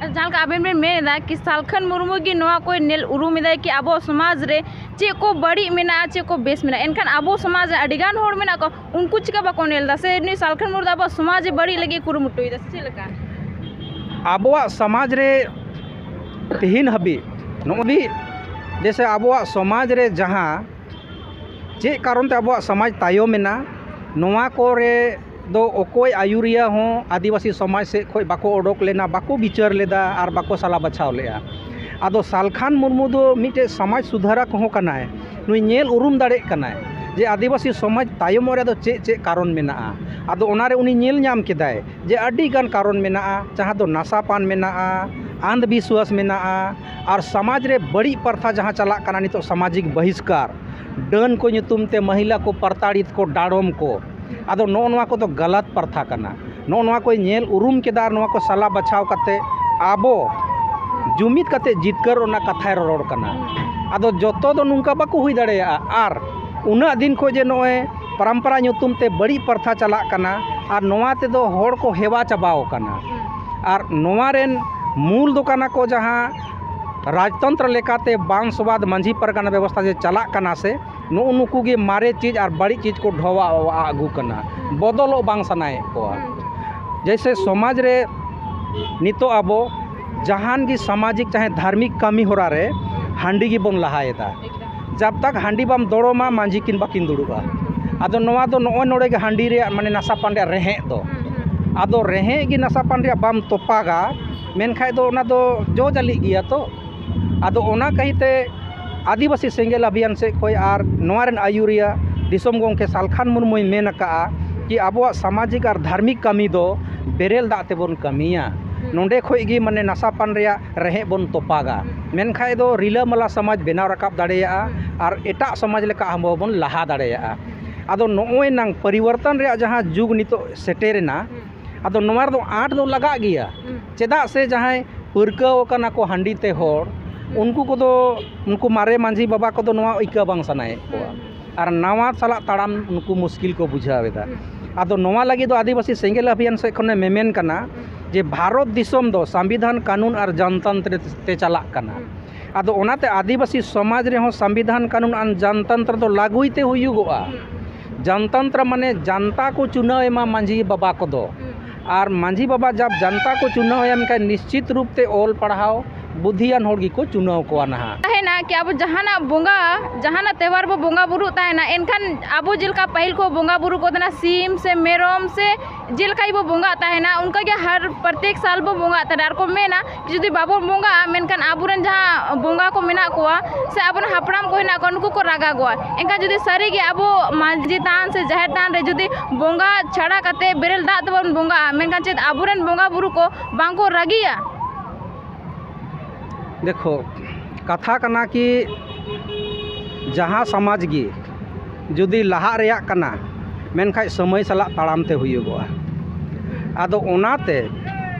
ᱟᱨ ᱡᱟᱦᱟᱸ ᱞᱮᱠᱟ ᱟᱵᱮᱱ ᱵᱮᱱ ᱢᱮᱱ ᱮᱫᱟ ᱠᱤ ᱥᱟᱞᱠᱷᱟᱱ ᱢᱩᱨᱢᱩ ᱜᱮ ᱱᱚᱣᱟ ᱠᱚᱭ ᱧᱮᱞ ᱩᱨᱩᱢ ᱮᱫᱟᱭ ᱠᱤ ᱟᱵᱚ ᱥᱚᱢᱟᱡᱽ ᱨᱮ ᱪᱮᱫ ᱠᱚ ᱵᱟᱹᱲᱤᱡ ᱢᱮᱱᱟᱜᱼᱟ, ᱪᱮᱫ ᱠᱚ ᱵᱮᱥ ᱢᱮᱱᱟᱜᱼᱟ, ᱮᱱᱠᱷᱟᱱ ᱟᱵᱚ ᱥᱚᱢᱟᱡᱽ ᱨᱮ ᱟᱹᱰᱤ ᱜᱟᱱ ᱦᱚᱲ ᱢᱮᱱᱟᱜ ᱠᱚᱣᱟ, ᱩᱱᱠᱩ ᱪᱤᱠᱟ ᱵᱟᱠᱚ ᱧᱮᱞ ᱮᱫᱟ? ᱥᱮ ᱱᱩᱭ ᱥᱟᱞᱠᱷᱟᱱ ᱢᱩᱨᱢᱩ ᱫᱚ ᱟᱵᱚᱣᱟᱜ ᱥᱚᱢᱟᱡᱽ ᱮ ᱵᱟᱹᱲᱤᱡ ᱞᱟᱹᱜᱤᱫ ᱮ ᱠᱩᱨᱩᱢᱩᱴᱩᱭᱮᱫᱟ ᱥᱮ ᱪᱮᱫ ᱞᱮᱠᱟ? ᱟᱵᱚᱣᱟᱜ ᱥᱚᱢᱟᱡᱽ ᱨᱮ ᱛᱮᱦᱮᱧ ᱦᱟᱹᱵᱤᱡ, ᱱᱚᱜᱼᱚᱭ ᱡᱮᱥᱮ ᱟᱵᱚᱣᱟᱜ ᱥᱚᱢᱟᱡᱽ ᱨᱮ ᱡᱟᱦᱟᱸ ᱪᱮᱫ ᱠᱟᱨᱚᱱ ᱛᱮ ᱟᱵᱚᱣᱟᱜ ᱥᱚᱢᱟᱡᱽ ᱛᱟᱭᱚᱢ ᱮᱱᱟ, ᱱᱚᱣᱟ ᱠᱚᱨᱮ ᱫᱚ ᱚᱠᱚᱭ ᱟᱹᱭᱩᱨᱤᱭᱟᱹ ᱦᱚᱸ ᱟᱹᱫᱤᱵᱟᱹᱥᱤ ᱥᱚᱢᱟᱡᱽ ᱥᱮᱫ ᱠᱷᱚᱱ ᱵᱟᱠᱚ ᱚᱰᱚᱠ ᱞᱮᱱᱟ, ᱵᱟᱠᱚ ᱵᱤᱪᱟᱹᱨ ᱞᱮᱫᱟ ᱟᱨ ᱵᱟᱠᱚ ᱥᱟᱞᱟ ᱵᱟᱪᱷᱟᱣ ᱞᱮᱫᱼᱟ᱾ ᱟᱫᱚ ᱥᱟᱞᱠᱷᱟᱱ ᱢᱩᱨᱢᱩ ᱫᱚ ᱢᱤᱫᱴᱮᱡ ᱥᱚᱢᱟᱡᱽ ᱥᱩᱫᱷᱟᱹᱨᱟ ᱠᱚᱦᱚᱸ ᱠᱟᱱᱟᱭ, ᱱᱩᱭ ᱧᱮᱞ ᱩᱨᱩᱢ ᱫᱟᱲᱮᱭᱟᱜ ᱠᱟᱱᱟᱭ ᱡᱮ ᱟᱹᱫᱤᱵᱟᱹᱥᱤ ᱥᱚᱢᱟᱡᱽ ᱛᱟᱭᱚᱢᱚᱜ ᱨᱮᱫᱚ ᱪᱮᱫ ᱪᱮᱫ ᱠᱟᱨᱚᱱ ᱢᱮᱱᱟᱜᱼᱟ᱾ ᱟᱫᱚ ᱚᱱᱟᱨᱮ ᱩᱱᱤ ᱧᱮᱞ ᱧᱟᱢ ᱠᱮᱫᱟᱭ ᱡᱮ ᱟᱹᱰᱤ ᱜᱟᱱ ᱠᱟᱨᱚᱱ ᱢᱮᱱᱟᱜᱼᱟ, ᱡᱟᱦᱟᱸ ᱫᱚ ᱱᱟᱥᱟ ᱯᱟᱱ ᱢᱮᱱᱟᱜᱼᱟ, ᱟᱱᱫᱷ ᱵᱤᱥᱣᱟᱥ ᱢᱮᱱᱟᱜᱼᱟ, ᱟᱨ ᱥᱚᱢᱟᱡᱽ ᱨᱮ ᱵᱟᱹᱲᱤᱡ ᱯᱨᱚᱛᱷᱟ ᱡᱟᱦᱟᱸ ᱪᱟᱞᱟᱜ ᱠᱟᱱᱟ ᱱᱤᱛᱚᱜ ᱥᱟᱢᱟᱡᱤᱠ ᱵᱟᱦᱤᱥᱠᱟᱨ, ᱰᱟᱹᱱ ᱠᱚ ᱧᱩᱛᱩᱢ ᱛᱮ ᱢᱟᱹᱦᱤᱞᱟ ᱠᱚ ᱯᱨᱚᱛᱟᱲᱤᱛ ᱠᱚ, ᱰᱟᱲᱚᱢ ᱠᱚ, ᱟᱫᱚ ᱱᱚᱜᱼᱚ ᱱᱚᱣᱟ ᱠᱚᱫᱚ ᱜᱟᱞᱟᱛ ᱯᱨᱚᱛᱷᱟ ᱠᱟᱱᱟ᱾ ᱱᱚᱜᱼᱚ ᱱᱚᱣᱟ ᱠᱚᱭ ᱧᱮᱞ ᱩᱨᱩᱢ ᱠᱮᱫᱟ ᱟᱨ ᱱᱚᱣᱟ ᱠᱚ ᱥᱟᱞᱟ ᱵᱟᱪᱷᱟᱣ ᱠᱟᱛᱮ ᱟᱵᱚ ᱡᱩᱢᱤᱫ ᱠᱟᱛᱮ ᱡᱤᱛᱠᱟᱹᱨ ᱨᱮᱱᱟᱜ ᱠᱟᱛᱷᱟᱭ ᱨᱚᱨᱚᱲ ᱠᱟᱱᱟ᱾ ᱟᱫᱚ ᱡᱚᱛᱚ ᱫᱚ ᱱᱚᱝᱠᱟ ᱵᱟᱠᱚ ᱦᱩᱭ ᱫᱟᱲᱮᱭᱟᱜᱼᱟ᱾ ᱟᱨ ᱩᱱᱟᱹᱜ ᱫᱤᱱ ᱠᱷᱚᱱ ᱡᱮ ᱱᱚᱜᱼᱚᱭ ᱯᱚᱨᱚᱢᱯᱚᱨᱟ ᱧᱩᱛᱩᱢ ᱛᱮ ᱵᱟᱹᱲᱤᱡ ᱯᱨᱚᱛᱷᱟ ᱪᱟᱞᱟᱜ ᱠᱟᱱᱟ ᱟᱨ ᱱᱚᱣᱟ ᱛᱮᱫᱚ ᱦᱚᱲ ᱠᱚ ᱦᱮᱣᱟ ᱪᱟᱵᱟᱣ ᱠᱟᱱᱟ᱾ ᱟᱨ ᱱᱚᱣᱟ ᱨᱮᱱ ᱢᱩᱞ ᱫᱚ ᱠᱟᱱᱟ ᱠᱚ ᱡᱟᱦᱟᱸ ᱨᱟᱡᱽᱛᱚᱱᱛᱨᱚ ᱞᱮᱠᱟᱛᱮ ᱵᱟᱝ ᱥᱚᱵᱟᱫ ᱢᱟᱹᱡᱷᱤ ᱯᱟᱨᱜᱟᱱᱟ ᱵᱮᱵᱚᱥᱛᱷᱟ ᱡᱮ ᱪᱟᱞᱟᱜ ᱠᱟᱱᱟ ᱥᱮ, ᱱᱩᱜᱼᱩ ᱱᱩᱠᱩ ᱜᱮ ᱢᱟᱨᱮ ᱪᱤᱡᱽ ᱟᱨ ᱵᱟᱹᱲᱤᱡ ᱪᱤᱡᱽ ᱠᱚ ᱰᱷᱚᱣᱟ ᱟᱹᱜᱩ ᱠᱟᱱᱟ, ᱵᱚᱫᱚᱞᱚᱜ ᱵᱟᱝ ᱥᱟᱱᱟᱭᱮᱫ ᱠᱚᱣᱟ᱾ ᱡᱮᱭᱥᱮ ᱥᱚᱢᱟᱡᱽ ᱨᱮ ᱱᱤᱛᱚᱜ ᱟᱵᱚ ᱡᱟᱦᱟᱱ ᱜᱮ ᱥᱟᱢᱟᱡᱤᱠ ᱪᱟᱦᱮ ᱫᱷᱟᱨᱢᱤᱠ ᱠᱟᱹᱢᱤ ᱦᱚᱨᱟ ᱨᱮ ᱦᱟᱺᱰᱤ ᱜᱮᱵᱚᱱ ᱞᱟᱦᱟᱭᱮᱫᱟ᱾ ᱡᱟᱵ ᱛᱟᱠ ᱦᱟᱺᱰᱤ ᱵᱟᱢ ᱫᱚᱲᱚᱢᱟ, ᱢᱟᱹᱡᱷᱤ ᱠᱤᱱ ᱵᱟᱹᱠᱤᱱ ᱫᱩᱲᱩᱵᱼᱟ᱾ ᱟᱫᱚ ᱱᱚᱣᱟ ᱫᱚ ᱱᱚᱜᱼᱚᱭ ᱱᱚᱰᱮ ᱜᱮ ᱦᱟᱺᱰᱤ ᱨᱮᱭᱟᱜ, ᱢᱟᱱᱮ ᱱᱟᱥᱟ ᱯᱟᱱ ᱨᱮᱭᱟᱜ ᱨᱮᱦᱮᱫ ᱫᱚ᱾ ᱦᱩᱸ, ᱦᱩᱸ᱾ ᱟᱫᱚ ᱨᱮᱦᱮᱫ ᱜᱮ ᱱᱟᱥᱟ ᱯᱟᱱ ᱨᱮᱭᱟᱜ ᱵᱟᱢ ᱛᱚᱯᱟᱜᱟ, ᱢᱮᱱᱠᱷᱟᱡ ᱫᱚ ᱚᱱᱟ ᱫᱚ ᱡᱚ ᱡᱟᱹᱞᱤᱜ ᱜᱮᱭᱟ ᱛᱚ᱾ ᱟᱫᱚ ᱚᱱᱟ ᱠᱟᱹᱦᱤᱛᱮ ᱟᱹᱫᱤᱵᱟᱹᱥᱤ ᱥᱮᱸᱜᱮᱞ ᱚᱵᱷᱤᱭᱟᱱ ᱥᱮᱫ ᱠᱷᱚᱱ ᱟᱨ ᱱᱚᱣᱟ ᱨᱮᱱ ᱟᱹᱭᱩᱨᱤᱭᱟᱹ ᱫᱤᱥᱚᱢ ᱜᱚᱢᱠᱮ ᱥᱟᱞᱠᱷᱟᱱ ᱢᱩᱨᱢᱩᱭ ᱢᱮᱱ ᱟᱠᱟᱫᱼᱟ ᱠᱤ ᱟᱵᱚᱣᱟᱜ ᱥᱟᱢᱟᱡᱤᱠ ᱟᱨ ᱫᱷᱟᱨᱢᱤᱠ ᱠᱟᱹᱢᱤ ᱫᱚ ᱵᱮᱨᱮᱞ ᱫᱟᱜ ᱛᱮᱵᱚᱱ ᱠᱟᱹᱢᱤᱭᱟ᱾ ᱦᱩᱸ᱾ ᱱᱚᱰᱮ ᱠᱷᱚᱡ ᱜᱮ ᱢᱟᱱᱮ ᱱᱟᱥᱟ ᱯᱟᱱ ᱨᱮᱭᱟᱜ ᱨᱮᱦᱮᱫ ᱵᱚᱱ ᱛᱚᱯᱟᱜᱟ᱾ ᱦᱩᱸ᱾ ᱢᱮᱱᱠᱷᱟᱡ ᱫᱚ ᱨᱤᱞᱟᱹᱢᱟᱞᱟ ᱥᱚᱢᱟᱡᱽ ᱵᱮᱱᱟᱣ ᱨᱟᱠᱟᱵ ᱫᱟᱲᱮᱭᱟᱜᱼᱟ᱾ ᱦᱩᱸ᱾ ᱟᱨ ᱮᱴᱟᱜ ᱥᱚᱢᱟᱡᱽ ᱞᱮᱠᱟ ᱟᱵᱚ ᱵᱚᱱ ᱞᱟᱦᱟ ᱫᱟᱲᱮᱭᱟᱜᱼᱟ᱾ ᱦᱩᱸ᱾ ᱟᱫᱚ ᱱᱚᱜᱼᱚᱭ ᱱᱟᱝ ᱯᱚᱨᱤᱵᱚᱨᱛᱚᱱ ᱨᱮᱭᱟᱜ ᱡᱟᱦᱟᱸ ᱡᱩᱜᱽ ᱱᱤᱛᱚᱜ ᱥᱮᱴᱮᱨᱮᱱᱟ, ᱦᱩᱸ᱾ ᱟᱫᱚ ᱱᱚᱣᱟ ᱨᱮᱫᱚ ᱟᱸᱴ ᱫᱚ ᱞᱟᱜᱟᱜ ᱜᱮᱭᱟ᱾ ᱦᱩᱸ᱾ ᱪᱮᱫᱟᱜ ᱥᱮ ᱡᱟᱦᱟᱸᱭ ᱯᱟᱹᱨᱠᱟᱹᱣ ᱟᱠᱟᱱᱟ ᱠᱚ ᱦᱟᱺᱰᱤ ᱛᱮ ᱦᱚᱲ, ᱦᱩᱸ᱾ ᱩᱱᱠᱩ ᱠᱚᱫᱚ, ᱩᱱᱠᱩ ᱢᱟᱨᱮ ᱢᱟᱹᱡᱷᱤ ᱵᱟᱵᱟ ᱠᱚᱫᱚ ᱱᱚᱣᱟ ᱟᱹᱭᱠᱟᱹᱣ ᱵᱟᱝ ᱥᱟᱱᱟᱭᱮᱫ ᱠᱚᱣᱟ᱾ ᱦᱩᱸ, ᱦᱩᱸ᱾ ᱟᱨ ᱱᱟᱣᱟ ᱥᱟᱞᱟᱜ ᱛᱟᱲᱟᱢ ᱩᱱᱠᱩ ᱢᱩᱥᱠᱤᱞ ᱠᱚ ᱵᱩᱡᱷᱟᱹᱣ ᱮᱫᱟ᱾ ᱦᱩᱸ᱾ ᱟᱫᱚ ᱱᱚᱣᱟ ᱞᱟᱹᱜᱤᱫ ᱫᱚ ᱟᱹᱫᱤᱵᱟᱹᱥᱤ ᱥᱮᱸᱜᱮᱞ ᱚᱵᱷᱤᱭᱟᱱ ᱥᱮᱫ ᱠᱷᱚᱱᱮ ᱢᱮᱢᱮᱱ ᱠᱟᱱᱟ ᱦᱩᱸ᱾ ᱡᱮ ᱵᱷᱟᱨᱚᱛ ᱫᱤᱥᱚᱢ ᱫᱚ ᱥᱚᱝᱵᱤᱫᱷᱟᱱ, ᱠᱟᱹᱱᱩᱱ ᱟᱨ ᱡᱚᱱᱛᱚᱱᱛᱨᱚ ᱛᱮ ᱪᱟᱞᱟᱜ ᱠᱟᱱᱟ᱾ ᱦᱩᱸ᱾ ᱟᱫᱚ ᱚᱱᱟᱛᱮ ᱟᱹᱫᱤᱵᱟᱹᱥᱤ ᱥᱚᱢᱟᱡᱽ ᱨᱮᱦᱚᱸ ᱥᱚᱝᱵᱤᱫᱷᱟᱱ, ᱠᱟᱹᱱᱩᱱ ᱟᱨ ᱡᱚᱱᱛᱚᱱᱛᱨᱚ ᱫᱚ ᱞᱟᱹᱜᱩᱭ ᱛᱮ ᱦᱩᱭᱩᱜᱚᱜᱼᱟ᱾ ᱦᱩᱸ, ᱦᱩᱸ᱾ ᱡᱚᱱᱛᱚᱱᱛᱨᱚ ᱢᱟᱱᱮ ᱡᱟᱱᱛᱟ ᱠᱚ ᱪᱩᱱᱟᱹᱣ ᱮᱢᱟ ᱢᱟᱹᱡᱷᱤ ᱵᱟᱵᱟ ᱠᱚᱫᱚ᱾ ᱦᱩᱸ, ᱦᱩᱸ᱾ ᱟᱨ ᱢᱟᱹᱡᱷᱤ ᱵᱟᱵᱟ ᱡᱟᱵ ᱡᱟᱱᱛᱟ ᱠᱚ ᱪᱩᱱᱟᱹᱣ ᱮᱢ ᱠᱷᱟᱱ ᱱᱤᱥᱪᱤᱛ ᱨᱩᱯ ᱛᱮ ᱚᱞ ᱯᱟᱲᱦᱟᱣ ᱵᱩᱫᱷᱤᱭᱟᱱ ᱦᱚᱲ ᱜᱮᱠᱚ ᱪᱩᱱᱟᱹᱣ ᱠᱚᱣᱟ ᱱᱟᱦᱟᱜ᱾ ᱛᱟᱦᱮᱱᱟ ᱠᱤ ᱟᱵᱚ ᱡᱟᱦᱟᱱᱟᱜ ᱵᱚᱸᱜᱟ, ᱡᱟᱦᱟᱱᱟᱜ ᱛᱮᱣᱦᱟᱨ ᱵᱚ ᱵᱚᱸᱜᱟ ᱵᱩᱨᱩᱜ ᱛᱟᱦᱮᱱᱟ, ᱮᱱᱠᱷᱟᱱ ᱟᱵᱚ ᱡᱮᱞᱮᱠᱟ ᱯᱟᱹᱦᱤᱞ ᱠᱚ ᱵᱚᱸᱜᱟ ᱵᱩᱨᱩ ᱠᱚ ᱛᱟᱦᱮᱱᱟ, ᱥᱤᱢ ᱥᱮ ᱢᱮᱨᱚᱢ ᱥᱮ ᱡᱮᱞᱮᱠᱟ ᱜᱮᱵᱚ ᱵᱚᱸᱜᱟᱜ ᱛᱟᱦᱮᱱᱟ, ᱚᱱᱠᱟ ᱜᱮ ᱦᱟᱨ ᱯᱨᱚᱛᱮᱠ ᱥᱟᱞ ᱵᱚ ᱵᱚᱸᱜᱟᱜ ᱛᱟᱦᱮᱱᱟ᱾ ᱟᱨ ᱠᱚ ᱢᱮᱱᱟ ᱡᱩᱫᱤ ᱵᱟᱵᱚᱱ ᱵᱚᱸᱜᱟᱜᱼᱟ, ᱢᱮᱱᱠᱷᱟᱱ ᱟᱵᱚᱨᱮᱱ ᱡᱟᱦᱟᱸ ᱵᱚᱸᱜᱟ ᱠᱚ ᱢᱮᱱᱟᱜ ᱠᱚᱣᱟ ᱥᱮ ᱟᱵᱚᱨᱮᱱ ᱦᱟᱯᱲᱟᱢ ᱠᱚ ᱦᱮᱱᱟᱜ ᱠᱚᱣᱟ, ᱱᱩᱠᱩ ᱠᱚ ᱨᱟᱜᱟᱜᱚᱜᱼᱟ᱾ ᱮᱱᱠᱷᱟᱱ ᱡᱩᱫᱤ ᱥᱟᱹᱨᱤᱜᱮ ᱟᱵᱚ ᱢᱟᱹᱡᱷᱤ ᱛᱷᱟᱱ ᱥᱮ ᱡᱟᱦᱮᱨ ᱛᱷᱟᱱ ᱨᱮ ᱡᱩᱫᱤ ᱵᱚᱸᱜᱟ ᱪᱷᱟᱲᱟ ᱠᱟᱛᱮ ᱵᱮᱨᱮᱞ ᱫᱟᱜ ᱛᱮᱵᱚᱱ ᱵᱚᱸᱜᱟᱜᱼᱟ, ᱢᱮᱱᱠᱷᱟᱱ ᱪᱮᱫ ᱟᱵᱚᱨᱮᱱ ᱵᱚᱸᱜᱟ ᱵᱩᱨᱩ ᱠᱚ ᱵᱟᱝ ᱠᱚ ᱨᱟᱹᱜᱤᱭᱟ? ᱫᱮᱠᱷᱚ, ᱠᱟᱛᱷᱟ ᱠᱟᱱᱟ ᱠᱤ ᱡᱟᱦᱟᱸ ᱥᱚᱢᱟᱡᱽ ᱜᱮ ᱡᱩᱫᱤ ᱞᱟᱦᱟᱜ ᱨᱮᱭᱟᱜ ᱠᱟᱱᱟ, ᱢᱮᱱᱠᱷᱟᱡ ᱥᱚᱢᱚᱭ ᱥᱟᱞᱟᱜ ᱛᱟᱲᱟᱢ ᱛᱮ ᱦᱩᱭᱩᱜᱚᱜᱼᱟ᱾ ᱟᱫᱚ ᱚᱱᱟᱛᱮ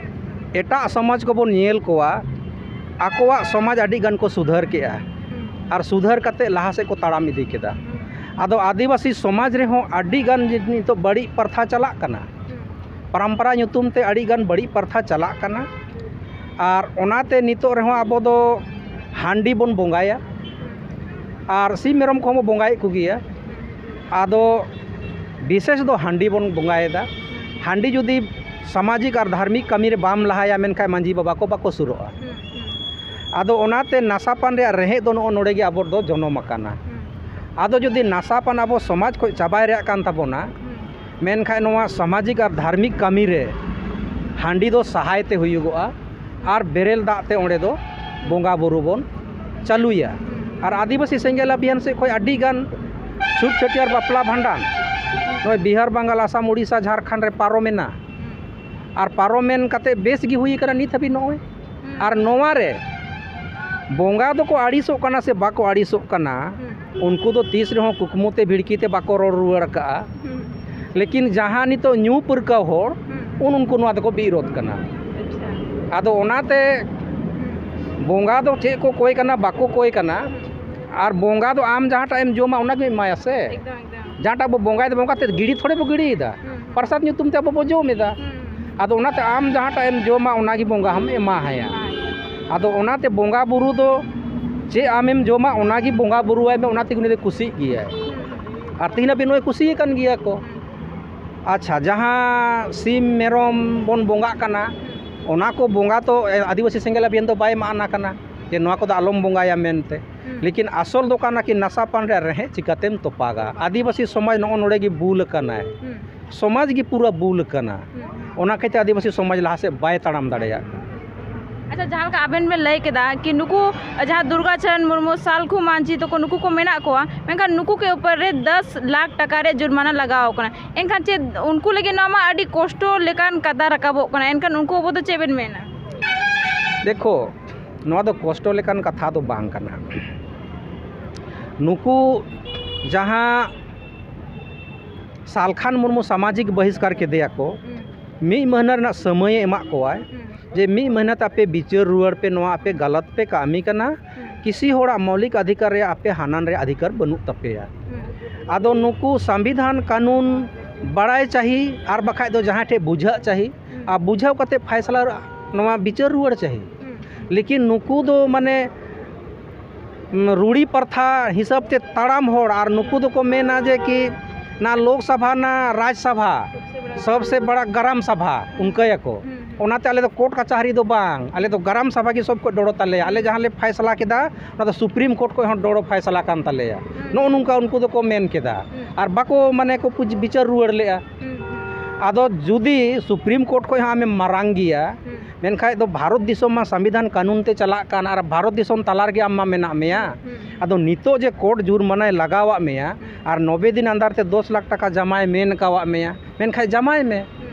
ᱮᱴᱟᱜ ᱥᱚᱢᱟᱡᱽ ᱠᱚᱵᱚᱱ ᱧᱮᱞ ᱠᱚᱣᱟ, ᱟᱠᱚᱣᱟᱜ ᱥᱚᱢᱟᱡᱽ ᱟᱹᱰᱤ ᱜᱟᱱ ᱠᱚ ᱥᱩᱫᱷᱟᱹᱨ ᱠᱮᱜᱼᱟ ᱟᱨ ᱥᱩᱫᱷᱟᱹᱨ ᱠᱟᱛᱮ ᱞᱟᱦᱟ ᱥᱮᱫ ᱠᱚ ᱛᱟᱲᱟᱢ ᱤᱫᱤ ᱠᱮᱫᱟ᱾ ᱟᱫᱚ ᱟᱹᱫᱤᱵᱟᱹᱥᱤ ᱥᱚᱢᱟᱡᱽ ᱨᱮᱦᱚᱸ ᱟᱹᱰᱤ ᱜᱟᱱ ᱱᱤᱛᱚᱜ ᱵᱟᱹᱲᱤᱡ ᱯᱨᱚᱛᱷᱟ ᱪᱟᱞᱟᱜ ᱠᱟᱱᱟ᱾ ᱯᱚᱨᱚᱢᱯᱚᱨᱟ ᱧᱩᱛᱩᱢ ᱛᱮ ᱟᱹᱰᱤ ᱜᱟᱱ ᱵᱟᱹᱲᱤᱡ ᱯᱨᱚᱛᱷᱟ ᱪᱟᱞᱟᱜ ᱠᱟᱱᱟ᱾ ᱟᱨ ᱚᱱᱟᱛᱮ ᱱᱤᱛᱚᱜ ᱨᱮᱦᱚᱸ ᱟᱵᱚ ᱫᱚ ᱦᱟᱺᱰᱤ ᱵᱚᱱ ᱵᱚᱸᱜᱟᱭᱟ ᱟᱨ ᱥᱤᱢ ᱢᱮᱨᱚᱢ ᱠᱚᱦᱚᱸ ᱵᱚᱱ ᱵᱚᱸᱜᱟᱭᱮᱫ ᱠᱚᱜᱮᱭᱟ᱾ ᱟᱫᱚ ᱵᱤᱥᱮᱥ ᱫᱚ ᱦᱟᱺᱰᱤ ᱵᱚᱱ ᱵᱚᱸᱜᱟᱭᱮᱫᱟ᱾ ᱦᱟᱺᱰᱤ ᱡᱩᱫᱤ ᱥᱟᱢᱟᱡᱤᱠ ᱟᱨ ᱫᱷᱟᱨᱢᱤᱠ ᱠᱟᱹᱢᱤ ᱨᱮ ᱵᱟᱢ ᱞᱟᱦᱟᱭᱟ, ᱢᱮᱱᱠᱷᱟᱱ ᱢᱟᱹᱡᱷᱤ ᱵᱟᱵᱟ ᱠᱚ ᱵᱟᱠᱚ ᱥᱩᱨᱚᱜᱼᱟ᱾ ᱟᱫᱚ ᱚᱱᱟᱛᱮ ᱱᱟᱥᱟ ᱯᱟᱱ ᱨᱮᱭᱟᱜ ᱨᱮᱦᱮᱫ ᱫᱚ ᱱᱚᱜᱼᱚ ᱱᱚᱰᱮ ᱜᱮ ᱟᱵᱚ ᱫᱚ ᱡᱚᱱᱚᱢ ᱟᱠᱟᱱᱟ᱾ ᱟᱫᱚ ᱡᱩᱫᱤ ᱱᱟᱥᱟᱯᱟᱱ ᱟᱵᱚ ᱥᱚᱢᱟᱡᱽ ᱠᱷᱚᱱ ᱪᱟᱵᱟᱭ ᱨᱮᱭᱟᱜ ᱠᱟᱱ ᱛᱟᱵᱚᱱᱟ, ᱦᱩᱸ᱾ ᱢᱮᱱᱠᱷᱟᱱ ᱱᱚᱣᱟ ᱥᱟᱢᱟᱡᱤᱠ ᱟᱨ ᱫᱷᱟᱨᱢᱤᱠ ᱠᱟᱹᱢᱤ ᱨᱮ ᱦᱟᱺᱰᱤ ᱫᱚ ᱥᱟᱦᱟᱭ ᱛᱮ ᱦᱩᱭᱩᱜᱚᱜᱼᱟ ᱟᱨ ᱵᱮᱨᱮᱞ ᱫᱟᱜ ᱛᱮ ᱚᱸᱰᱮ ᱫᱚ ᱵᱚᱸᱜᱟ ᱵᱩᱨᱩ ᱵᱚᱱ ᱪᱟᱹᱞᱩᱭᱟ᱾ ᱦᱩᱸ᱾ ᱟᱨ ᱟᱹᱫᱤᱵᱟᱹᱥᱤ ᱥᱮᱸᱜᱮᱞ ᱟᱵᱷᱤᱭᱟᱱ ᱥᱮᱫ ᱠᱷᱚᱱ ᱟᱹᱰᱤ ᱜᱟᱱ ᱪᱷᱩᱛ ᱪᱷᱟᱹᱴᱭᱟᱹᱨ, ᱵᱟᱯᱞᱟ, ᱵᱷᱟᱸᱰᱟᱱ ᱱᱚᱜᱼᱚᱭ ᱵᱤᱦᱟᱨ, ᱵᱟᱝᱜᱟᱞ, ᱟᱥᱟᱢ, ᱩᱲᱤᱥᱥᱟ, ᱡᱷᱟᱲᱠᱷᱚᱸᱰ ᱨᱮ ᱯᱟᱨᱚᱢᱮᱱᱟ᱾ ᱦᱩᱸ᱾ ᱟᱨ ᱯᱟᱨᱚᱢᱮᱱ ᱠᱟᱛᱮ ᱵᱮᱥ ᱜᱮ ᱦᱩᱭ ᱟᱠᱟᱱᱟ ᱱᱤᱛ ᱦᱟᱹᱵᱤᱡ ᱱᱚᱜᱼᱚᱭ᱾ ᱦᱩᱸ᱾ ᱟᱨ ᱱᱚᱣᱟ ᱨᱮ ᱵᱚᱸᱜᱟ ᱫᱚᱠᱚ ᱟᱹᱲᱤᱥᱚᱜ ᱠᱟᱱᱟ ᱥᱮ ᱵᱟᱠᱚ ᱟᱹᱲᱤᱥᱚᱜ ᱠᱟᱱᱟ, ᱦᱩᱸ᱾ ᱩᱱᱠᱩ ᱫᱚ ᱛᱤᱥ ᱨᱮᱦᱚᱸ ᱠᱩᱠᱢᱩ ᱛᱮ ᱵᱷᱤᱲᱠᱤ ᱛᱮ ᱵᱟᱠᱚ ᱨᱚᱲ ᱨᱩᱣᱟᱹᱲ ᱠᱟᱜᱼᱟ᱾ ᱦᱩᱸ᱾ ᱞᱮᱠᱤᱱ ᱡᱟᱦᱟᱸ ᱱᱤᱛᱚᱜ ᱧᱩ ᱯᱟᱹᱨᱠᱟᱹᱣ ᱦᱚᱲ, ᱦᱩᱸ᱾ ᱩᱱ ᱩᱱᱠᱩ ᱱᱚᱣᱟ ᱫᱚᱠᱚ ᱵᱤᱨᱳᱫᱷ ᱠᱟᱱᱟ᱾ ᱟᱪᱪᱷᱟ᱾ ᱟᱫᱚ ᱚᱱᱟᱛᱮ ᱦᱩᱸ᱾ ᱵᱚᱸᱜᱟ ᱫᱚ ᱪᱮᱫ ᱠᱚ ᱠᱚᱭ ᱠᱟᱱᱟ, ᱵᱟᱠᱚ ᱠᱚᱭ ᱠᱟᱱᱟ᱾ ᱦᱩᱸ᱾ ᱟᱨ ᱵᱚᱸᱜᱟ ᱫᱚ ᱟᱢ ᱡᱟᱦᱟᱸᱴᱟᱜ ᱮᱢ ᱡᱚᱢᱟ, ᱚᱱᱟᱜᱮᱢ ᱮᱢᱟᱭᱟ ᱥᱮ᱾ ᱮᱠᱫᱚᱢ, ᱮᱠᱫᱚᱢ᱾ ᱡᱟᱦᱟᱸᱴᱟᱜ ᱵᱚ ᱵᱚᱸᱜᱟᱭ ᱫᱚ ᱵᱚᱸᱜᱟ ᱛᱮ ᱜᱤᱲᱤ ᱛᱷᱚᱲᱮ ᱵᱚ ᱜᱤᱲᱤᱭᱮᱫᱟ᱾ ᱦᱩᱸ, ᱦᱩᱸ᱾ ᱯᱨᱚᱥᱟᱫ ᱧᱩᱛᱩᱢ ᱛᱮ ᱟᱵᱚ ᱵᱚ ᱡᱚᱢ ᱮᱫᱟ᱾ ᱦᱩᱸ, ᱦᱩᱸ᱾ ᱟᱫᱚ ᱚᱱᱟᱛᱮ ᱟᱢ ᱡᱟᱦᱟᱸᱴᱟᱜ ᱮᱢ ᱡᱚᱢᱟ, ᱚᱱᱟᱜᱮ ᱵᱚᱸᱜᱟ ᱦᱚᱸᱢ ᱮᱢᱟ ᱦᱟᱭᱟ᱾ ᱦᱳᱭ᱾ ᱟᱫᱚ ᱚᱱᱟᱛᱮ ᱵᱚᱸᱜᱟ ᱵᱩᱨᱩ ᱫᱚ ᱪᱮᱫ ᱟᱢᱮᱢ ᱡᱚᱢᱟ, ᱚᱱᱟᱜᱮ ᱵᱚᱸᱜᱟ ᱵᱩᱨᱩᱣᱟᱭ ᱢᱮ, ᱚᱱᱟ ᱛᱮᱜᱮ ᱩᱱᱤ ᱫᱚᱭ ᱠᱩᱥᱤᱜ ᱜᱮᱭᱟᱭ᱾ ᱦᱩᱸ, ᱦᱩᱸ᱾ ᱟᱨ ᱛᱮᱦᱮᱧ ᱦᱟᱹᱵᱤᱡ ᱱᱚᱜᱼᱚᱭ ᱠᱩᱥᱤ ᱟᱠᱟᱱ ᱜᱮᱭᱟ ᱠᱚ᱾ ᱦᱩᱸ᱾ ᱟᱪᱪᱷᱟ, ᱡᱟᱦᱟᱸ ᱥᱤᱢ ᱢᱮᱨᱚᱢ ᱵᱚᱱ ᱵᱚᱸᱜᱟᱜ ᱠᱟᱱᱟ, ᱦᱩᱸ᱾ ᱚᱱᱟ ᱠᱚ ᱵᱚᱸᱜᱟ ᱛᱚ ᱟᱹᱫᱤᱵᱟᱹᱥᱤ ᱥᱮᱸᱜᱮᱞ ᱟᱵᱷᱤᱭᱟᱱ ᱫᱚ ᱵᱟᱭ ᱢᱟᱱᱟ ᱠᱟᱱᱟ ᱡᱮ ᱱᱚᱣᱟ ᱠᱚᱫᱚ ᱟᱞᱚᱢ ᱵᱚᱸᱜᱟᱭᱟ ᱢᱮᱱᱛᱮ᱾ ᱦᱩᱸ᱾ ᱞᱮᱠᱤᱱ ᱟᱥᱚᱞ ᱫᱚ ᱠᱟᱱᱟ ᱠᱤ ᱱᱟᱥᱟ ᱯᱟᱱ ᱨᱮᱭᱟᱜ ᱨᱮᱦᱮᱫ ᱪᱤᱠᱟᱹᱛᱮᱢ ᱛᱚᱯᱟᱜᱟ? ᱛᱚᱯᱟᱜᱟ᱾ ᱟᱹᱫᱤᱵᱟᱹᱥᱤ ᱥᱚᱢᱟᱡᱽ ᱱᱚᱜᱼᱚ ᱱᱚᱰᱮ ᱜᱮ ᱵᱩᱞ ᱟᱠᱟᱱᱟᱭ᱾ ᱦᱩᱸ᱾ ᱥᱚᱢᱟᱡᱽ ᱜᱮ ᱯᱩᱨᱟᱹ ᱵᱩᱞ ᱟᱠᱟᱱᱟ᱾ ᱦᱩᱸ᱾ ᱚᱱᱟ ᱠᱷᱟᱹᱛᱤᱨ ᱟᱹᱫᱤᱵᱟᱹᱥᱤ ᱥᱚᱢᱟᱡᱽ ᱞᱟᱦᱟ ᱥᱮᱫ ᱵᱟᱭ ᱛᱟᱲᱟᱢ ᱫᱟᱲᱮᱭᱟᱜ ᱠᱟᱱᱟ᱾ ᱟᱪᱪᱷᱟ, ᱡᱟᱦᱟᱸ ᱞᱮᱠᱟ ᱟᱵᱮᱱ ᱵᱮᱱ ᱞᱟᱹᱭ ᱠᱮᱫᱟ ᱠᱤ ᱱᱩᱠᱩ ᱡᱟᱦᱟᱸ ᱫᱩᱨᱜᱟ ᱪᱟᱨᱟᱱ ᱢᱩᱨᱢᱩ, ᱥᱟᱞᱠᱷᱩ ᱢᱟᱹᱡᱷᱤ ᱛᱟᱠᱚ, ᱱᱩᱠᱩ ᱠᱚ ᱢᱮᱱᱟᱜ ᱠᱚᱣᱟ, ᱢᱮᱱᱠᱷᱟᱱ ᱱᱩᱠᱩ ᱠᱚ ᱩᱯᱚᱨ ᱨᱮ ᱫᱚᱥ ᱞᱟᱠᱷ ᱴᱟᱠᱟ ᱨᱮ ᱡᱩᱨᱢᱟᱱᱟ ᱞᱟᱜᱟᱣ ᱠᱟᱱᱟ᱾ ᱮᱱᱠᱷᱟᱱ ᱪᱮᱫ ᱩᱱᱠᱩ ᱞᱟᱹᱜᱤᱫ ᱱᱚᱣᱟ ᱢᱟ ᱟᱹᱰᱤ ᱠᱚᱥᱴᱚ ᱞᱮᱠᱟᱱ ᱠᱟᱛᱷᱟ ᱨᱟᱠᱟᱵᱚᱜ ᱠᱟᱱᱟ? ᱮᱱᱠᱷᱟᱱ ᱩᱱᱠᱩ ᱵᱟᱵᱚᱫ ᱫᱚ ᱪᱮᱫ ᱵᱮᱱ ᱢᱮᱱᱟ? ᱫᱮᱠᱷᱳ, ᱱᱚᱣᱟ ᱫᱚ ᱠᱚᱥᱴᱚ ᱞᱮᱠᱟᱱ ᱠᱟᱛᱷᱟ ᱫᱚ ᱵᱟᱝ ᱠᱟᱱᱟ᱾ ᱱᱩᱠᱩ ᱡᱟᱦᱟᱸ ᱥᱟᱞᱠᱷᱟᱱ ᱢᱩᱨᱢᱩ ᱥᱟᱢᱟᱡᱤᱠ ᱵᱚᱦᱤᱥᱠᱟᱨ ᱠᱮᱫᱮᱭᱟ ᱠᱚ, ᱦᱩᱸ᱾ ᱢᱤᱫ ᱢᱟᱹᱦᱱᱟᱹ ᱨᱮᱱᱟᱜ ᱥᱚᱢᱚᱭᱮ ᱮᱢᱟᱜ ᱠᱚᱣᱟᱭ, ᱦᱩᱸ᱾ ᱡᱮ ᱢᱤᱫ ᱢᱟᱹᱦᱱᱟᱹ ᱛᱮ ᱟᱯᱮ ᱵᱤᱪᱟᱹᱨ ᱨᱩᱣᱟᱹᱲ ᱯᱮ, ᱱᱚᱣᱟ ᱟᱯᱮ ᱜᱟᱞᱟᱛ ᱯᱮ ᱠᱟᱹᱢᱤ ᱠᱟᱱᱟ, ᱦᱩᱸ᱾ ᱠᱤᱥᱤ ᱦᱚᱲᱟᱜ ᱢᱳᱣᱞᱤᱠ ᱚᱫᱷᱤᱠᱟᱨ ᱨᱮᱭᱟᱜ ᱟᱯᱮ ᱦᱟᱱᱟᱱ ᱨᱮᱭᱟᱜ ᱚᱫᱷᱤᱠᱟᱨ ᱵᱟᱹᱱᱩᱜ ᱛᱟᱯᱮᱭᱟ᱾ ᱦᱩᱸ᱾ ᱟᱫᱚ ᱱᱩᱠᱩ ᱥᱚᱝᱵᱤᱫᱷᱟᱱ ᱠᱟᱹᱱᱩᱱ ᱵᱟᱲᱟᱭ ᱪᱟᱹᱦᱤ, ᱟᱨ ᱵᱟᱠᱷᱟᱡ ᱫᱚ ᱡᱟᱦᱟᱸᱭ ᱴᱷᱮᱡ ᱵᱩᱡᱷᱟᱹᱜ ᱪᱟᱹᱦᱤ, ᱦᱩᱸ᱾ ᱟᱨ ᱵᱩᱡᱷᱟᱹᱣ ᱠᱟᱛᱮ ᱯᱷᱟᱭᱥᱟᱞᱟ ᱱᱚᱣᱟ ᱵᱤᱪᱟᱹᱨ ᱨᱩᱣᱟᱹᱲ ᱪᱟᱹᱦᱤ᱾ ᱦᱩᱸ᱾ ᱞᱮᱠᱤᱱ ᱱᱩᱠᱩ ᱫᱚ ᱢᱟᱱᱮ ᱩᱸ, ᱨᱩᱲᱤ ᱯᱨᱚᱛᱷᱟ ᱦᱤᱥᱟᱹᱵ ᱛᱮ ᱛᱟᱲᱟᱢ ᱦᱚᱲ, ᱟᱨ ᱱᱩᱠᱩ ᱫᱚᱠᱚ ᱢᱮᱱᱟ ᱡᱮ ᱠᱤ ᱱᱟ ᱞᱳᱠ ᱥᱚᱵᱷᱟ ᱱᱟ ᱨᱟᱡᱽ ᱥᱚᱵᱷᱟ ᱥᱚᱵᱥᱮ ᱵᱟᱲᱟ ᱜᱨᱟᱢ ᱥᱚᱵᱷᱟ, ᱚᱱᱠᱟᱭᱟᱠᱚ᱾ ᱦᱩᱸ, ᱦᱩᱸ᱾ ᱚᱱᱟᱛᱮ ᱟᱞᱮ ᱫᱚ ᱠᱳᱨᱴ ᱠᱟᱪᱟᱦᱟᱨᱤ ᱫᱚ ᱵᱟᱝ, ᱟᱞᱮ ᱫᱚ ᱜᱨᱟᱢ ᱥᱟᱵᱷᱟ ᱜᱮ ᱥᱚᱵ ᱠᱷᱚᱱ ᱰᱚᱲᱚ ᱛᱟᱞᱮᱭᱟ᱾ ᱟᱞᱮ ᱡᱟᱦᱟᱸ ᱞᱮ ᱯᱷᱟᱭᱥᱟᱞᱟ ᱠᱮᱫᱟ, ᱚᱱᱟ ᱫᱚ ᱥᱩᱯᱨᱤᱢ ᱠᱳᱨᱴ ᱠᱷᱚᱱ ᱦᱚᱸ ᱰᱚᱲᱚ ᱯᱷᱟᱭᱥᱟᱞᱟ ᱠᱟᱱ ᱛᱟᱞᱮᱭᱟ᱾ ᱦᱩᱸ᱾ ᱱᱚᱜᱼᱚ ᱱᱚᱝᱠᱟ ᱩᱱᱠᱩ ᱫᱚᱠᱚ ᱢᱮᱱ ᱠᱮᱫᱟ᱾ ᱦᱩᱸ᱾ ᱟᱨ ᱵᱟᱠᱚ, ᱢᱟᱱᱮ, ᱠᱚ ᱯᱩᱡ-, ᱵᱤᱪᱟᱹᱨ ᱨᱩᱣᱟᱹᱲ ᱞᱮᱜᱼᱟ᱾ ᱦᱩᱸ, ᱦᱩᱸ᱾ ᱟᱫᱚ ᱡᱩᱫᱤ ᱥᱩᱯᱨᱤᱢ ᱠᱳᱨᱴ ᱠᱷᱚᱱ ᱦᱚᱸ ᱟᱢᱮᱢ ᱢᱟᱨᱟᱝ ᱜᱮᱭᱟ, ᱦᱩᱸ᱾ ᱢᱮᱱᱠᱷᱟᱡ ᱫᱚ ᱵᱷᱟᱨᱚᱛ ᱫᱤᱥᱚᱢ ᱢᱟ ᱥᱚᱝᱵᱤᱫᱷᱟᱱ ᱠᱟᱹᱱᱩᱱ ᱛᱮ ᱪᱟᱞᱟᱜ ᱠᱟᱱ, ᱟᱨ ᱵᱷᱟᱨᱚᱛ ᱫᱤᱥᱚᱢ ᱛᱟᱞᱟ ᱨᱮᱜᱮ ᱟᱢ ᱢᱟ ᱢᱮᱱᱟᱜ ᱢᱮᱭᱟ᱾ ᱦᱩᱸ᱾ ᱟᱫᱚ ᱱᱤᱛᱚᱜ ᱡᱮ ᱠᱳᱨᱴ ᱡᱩᱨᱢᱟᱱᱟᱭ ᱞᱟᱜᱟᱣᱟᱫ ᱢᱮᱭᱟ, ᱦᱩᱸ᱾ ᱟᱨ ᱱᱚᱵᱮ ᱫᱤᱱ ᱟᱱᱫᱟᱨ ᱛᱮ ᱫᱚᱥ ᱞᱟᱠᱷ ᱴᱟᱠᱟ ᱡᱟᱢᱟᱭ ᱢᱮᱱ ᱠᱟᱣᱟᱫ ᱢᱮᱭᱟ, ᱢᱮᱱᱠᱷᱟᱡ ᱡᱟᱢᱟᱭ ᱢᱮ᱾ ᱦᱩᱸ᱾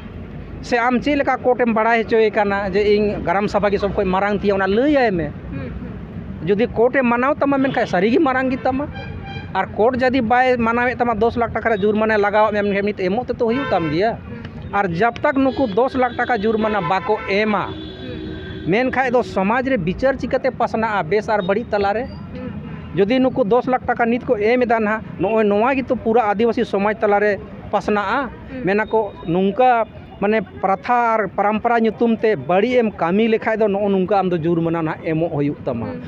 ᱥᱮ ᱟᱢ ᱪᱮᱫ ᱞᱮᱠᱟ ᱠᱳᱨᱴ ᱮᱢ ᱵᱟᱲᱟᱭ ᱦᱚᱪᱚᱭᱮ ᱠᱟᱱᱟ ᱡᱮ ᱤᱧ ᱜᱨᱟᱢ ᱥᱟᱵᱷᱟ ᱜᱮ ᱥᱚᱵ ᱠᱷᱚᱱ ᱢᱟᱨᱟᱝ ᱛᱤᱧᱟ, ᱚᱱᱟ ᱞᱟᱹᱭᱟᱭ ᱢᱮ᱾ ᱦᱩᱸ, ᱦᱩᱸ᱾ ᱡᱩᱫᱤ ᱠᱳᱨᱴ ᱮ ᱢᱟᱱᱟᱣ ᱛᱟᱢᱟ, ᱢᱮᱱᱠᱷᱟᱡ ᱥᱟᱹᱨᱤ ᱜᱮ ᱢᱟᱨᱟᱝ ᱜᱮ ᱛᱟᱢᱟ᱾ ᱟᱨ ᱠᱳᱨᱴ ᱡᱩᱫᱤ ᱵᱟᱭ ᱢᱟᱱᱟᱣᱮᱫ ᱛᱟᱢᱟ, ᱫᱚᱥ ᱞᱟᱠᱷ ᱴᱟᱠᱟ ᱨᱮ ᱡᱩᱨᱢᱟᱱᱟᱭ ᱞᱟᱜᱟᱣᱟᱫ ᱢᱮᱭᱟ, ᱢᱮᱱᱠᱷᱟᱡ ᱱᱤᱛ ᱮᱢᱚᱜ ᱛᱮ ᱛᱚ ᱦᱩᱭᱩᱜ ᱛᱟᱢ ᱜᱮᱭᱟ᱾ ᱦᱩᱸ᱾ ᱟᱨ ᱡᱟᱵ ᱛᱟᱠ ᱱᱩᱠᱩ ᱫᱚᱥ ᱞᱟᱠᱷ ᱴᱟᱠᱟ ᱡᱩᱨᱢᱟᱱᱟ ᱵᱟᱠᱚ ᱮᱢᱟ, ᱦᱩᱸ᱾ ᱢᱮᱱᱠᱷᱟᱡ ᱫᱚ ᱥᱚᱢᱟᱡᱽ ᱨᱮ ᱵᱤᱪᱟᱹᱨ ᱪᱤᱠᱟᱹᱛᱮ ᱯᱟᱥᱱᱟᱜᱼᱟ ᱵᱮᱥ ᱟᱨ ᱵᱟᱹᱲᱤᱡ ᱛᱟᱞᱟᱨᱮ? ᱦᱩᱸ, ᱦᱩᱸ᱾ ᱡᱩᱫᱤ ᱱᱩᱠᱩ ᱫᱚᱥ ᱞᱟᱠᱷ ᱴᱟᱠᱟ ᱱᱤᱛ ᱠᱚ ᱮᱢ ᱮᱫᱟ ᱱᱟᱦᱟᱜ, ᱱᱚᱜᱼᱚᱭ ᱱᱚᱣᱟ ᱜᱮᱛᱚ ᱯᱩᱨᱟᱹ ᱟᱹᱫᱤᱵᱟᱹᱥᱤ ᱥᱚᱢᱟᱡᱽ ᱛᱟᱞᱟᱨᱮ ᱯᱟᱥᱱᱟᱜᱼᱟ᱾ ᱦᱩᱸ᱾ ᱢᱮᱱᱟᱠᱚ ᱱᱚᱝᱠᱟ, ᱢᱟᱱᱮ, ᱯᱨᱟᱛᱷᱟ ᱟᱨ ᱯᱚᱨᱚᱢᱯᱚᱨᱟ ᱧᱩᱛᱩᱢ ᱛᱮ ᱵᱟᱹᱲᱤᱡ ᱮᱢ ᱠᱟᱹᱢᱤ ᱞᱮᱠᱷᱟᱡ ᱫᱚ ᱱᱚᱜᱼᱚ ᱱᱚᱝᱠᱟ ᱟᱢ ᱫᱚ ᱡᱩᱨᱢᱟᱱᱟ ᱱᱟᱦᱟᱜ ᱮᱢᱚᱜ ᱦᱩᱭᱩᱜ ᱛᱟᱢᱟ᱾ ᱦᱩᱸ᱾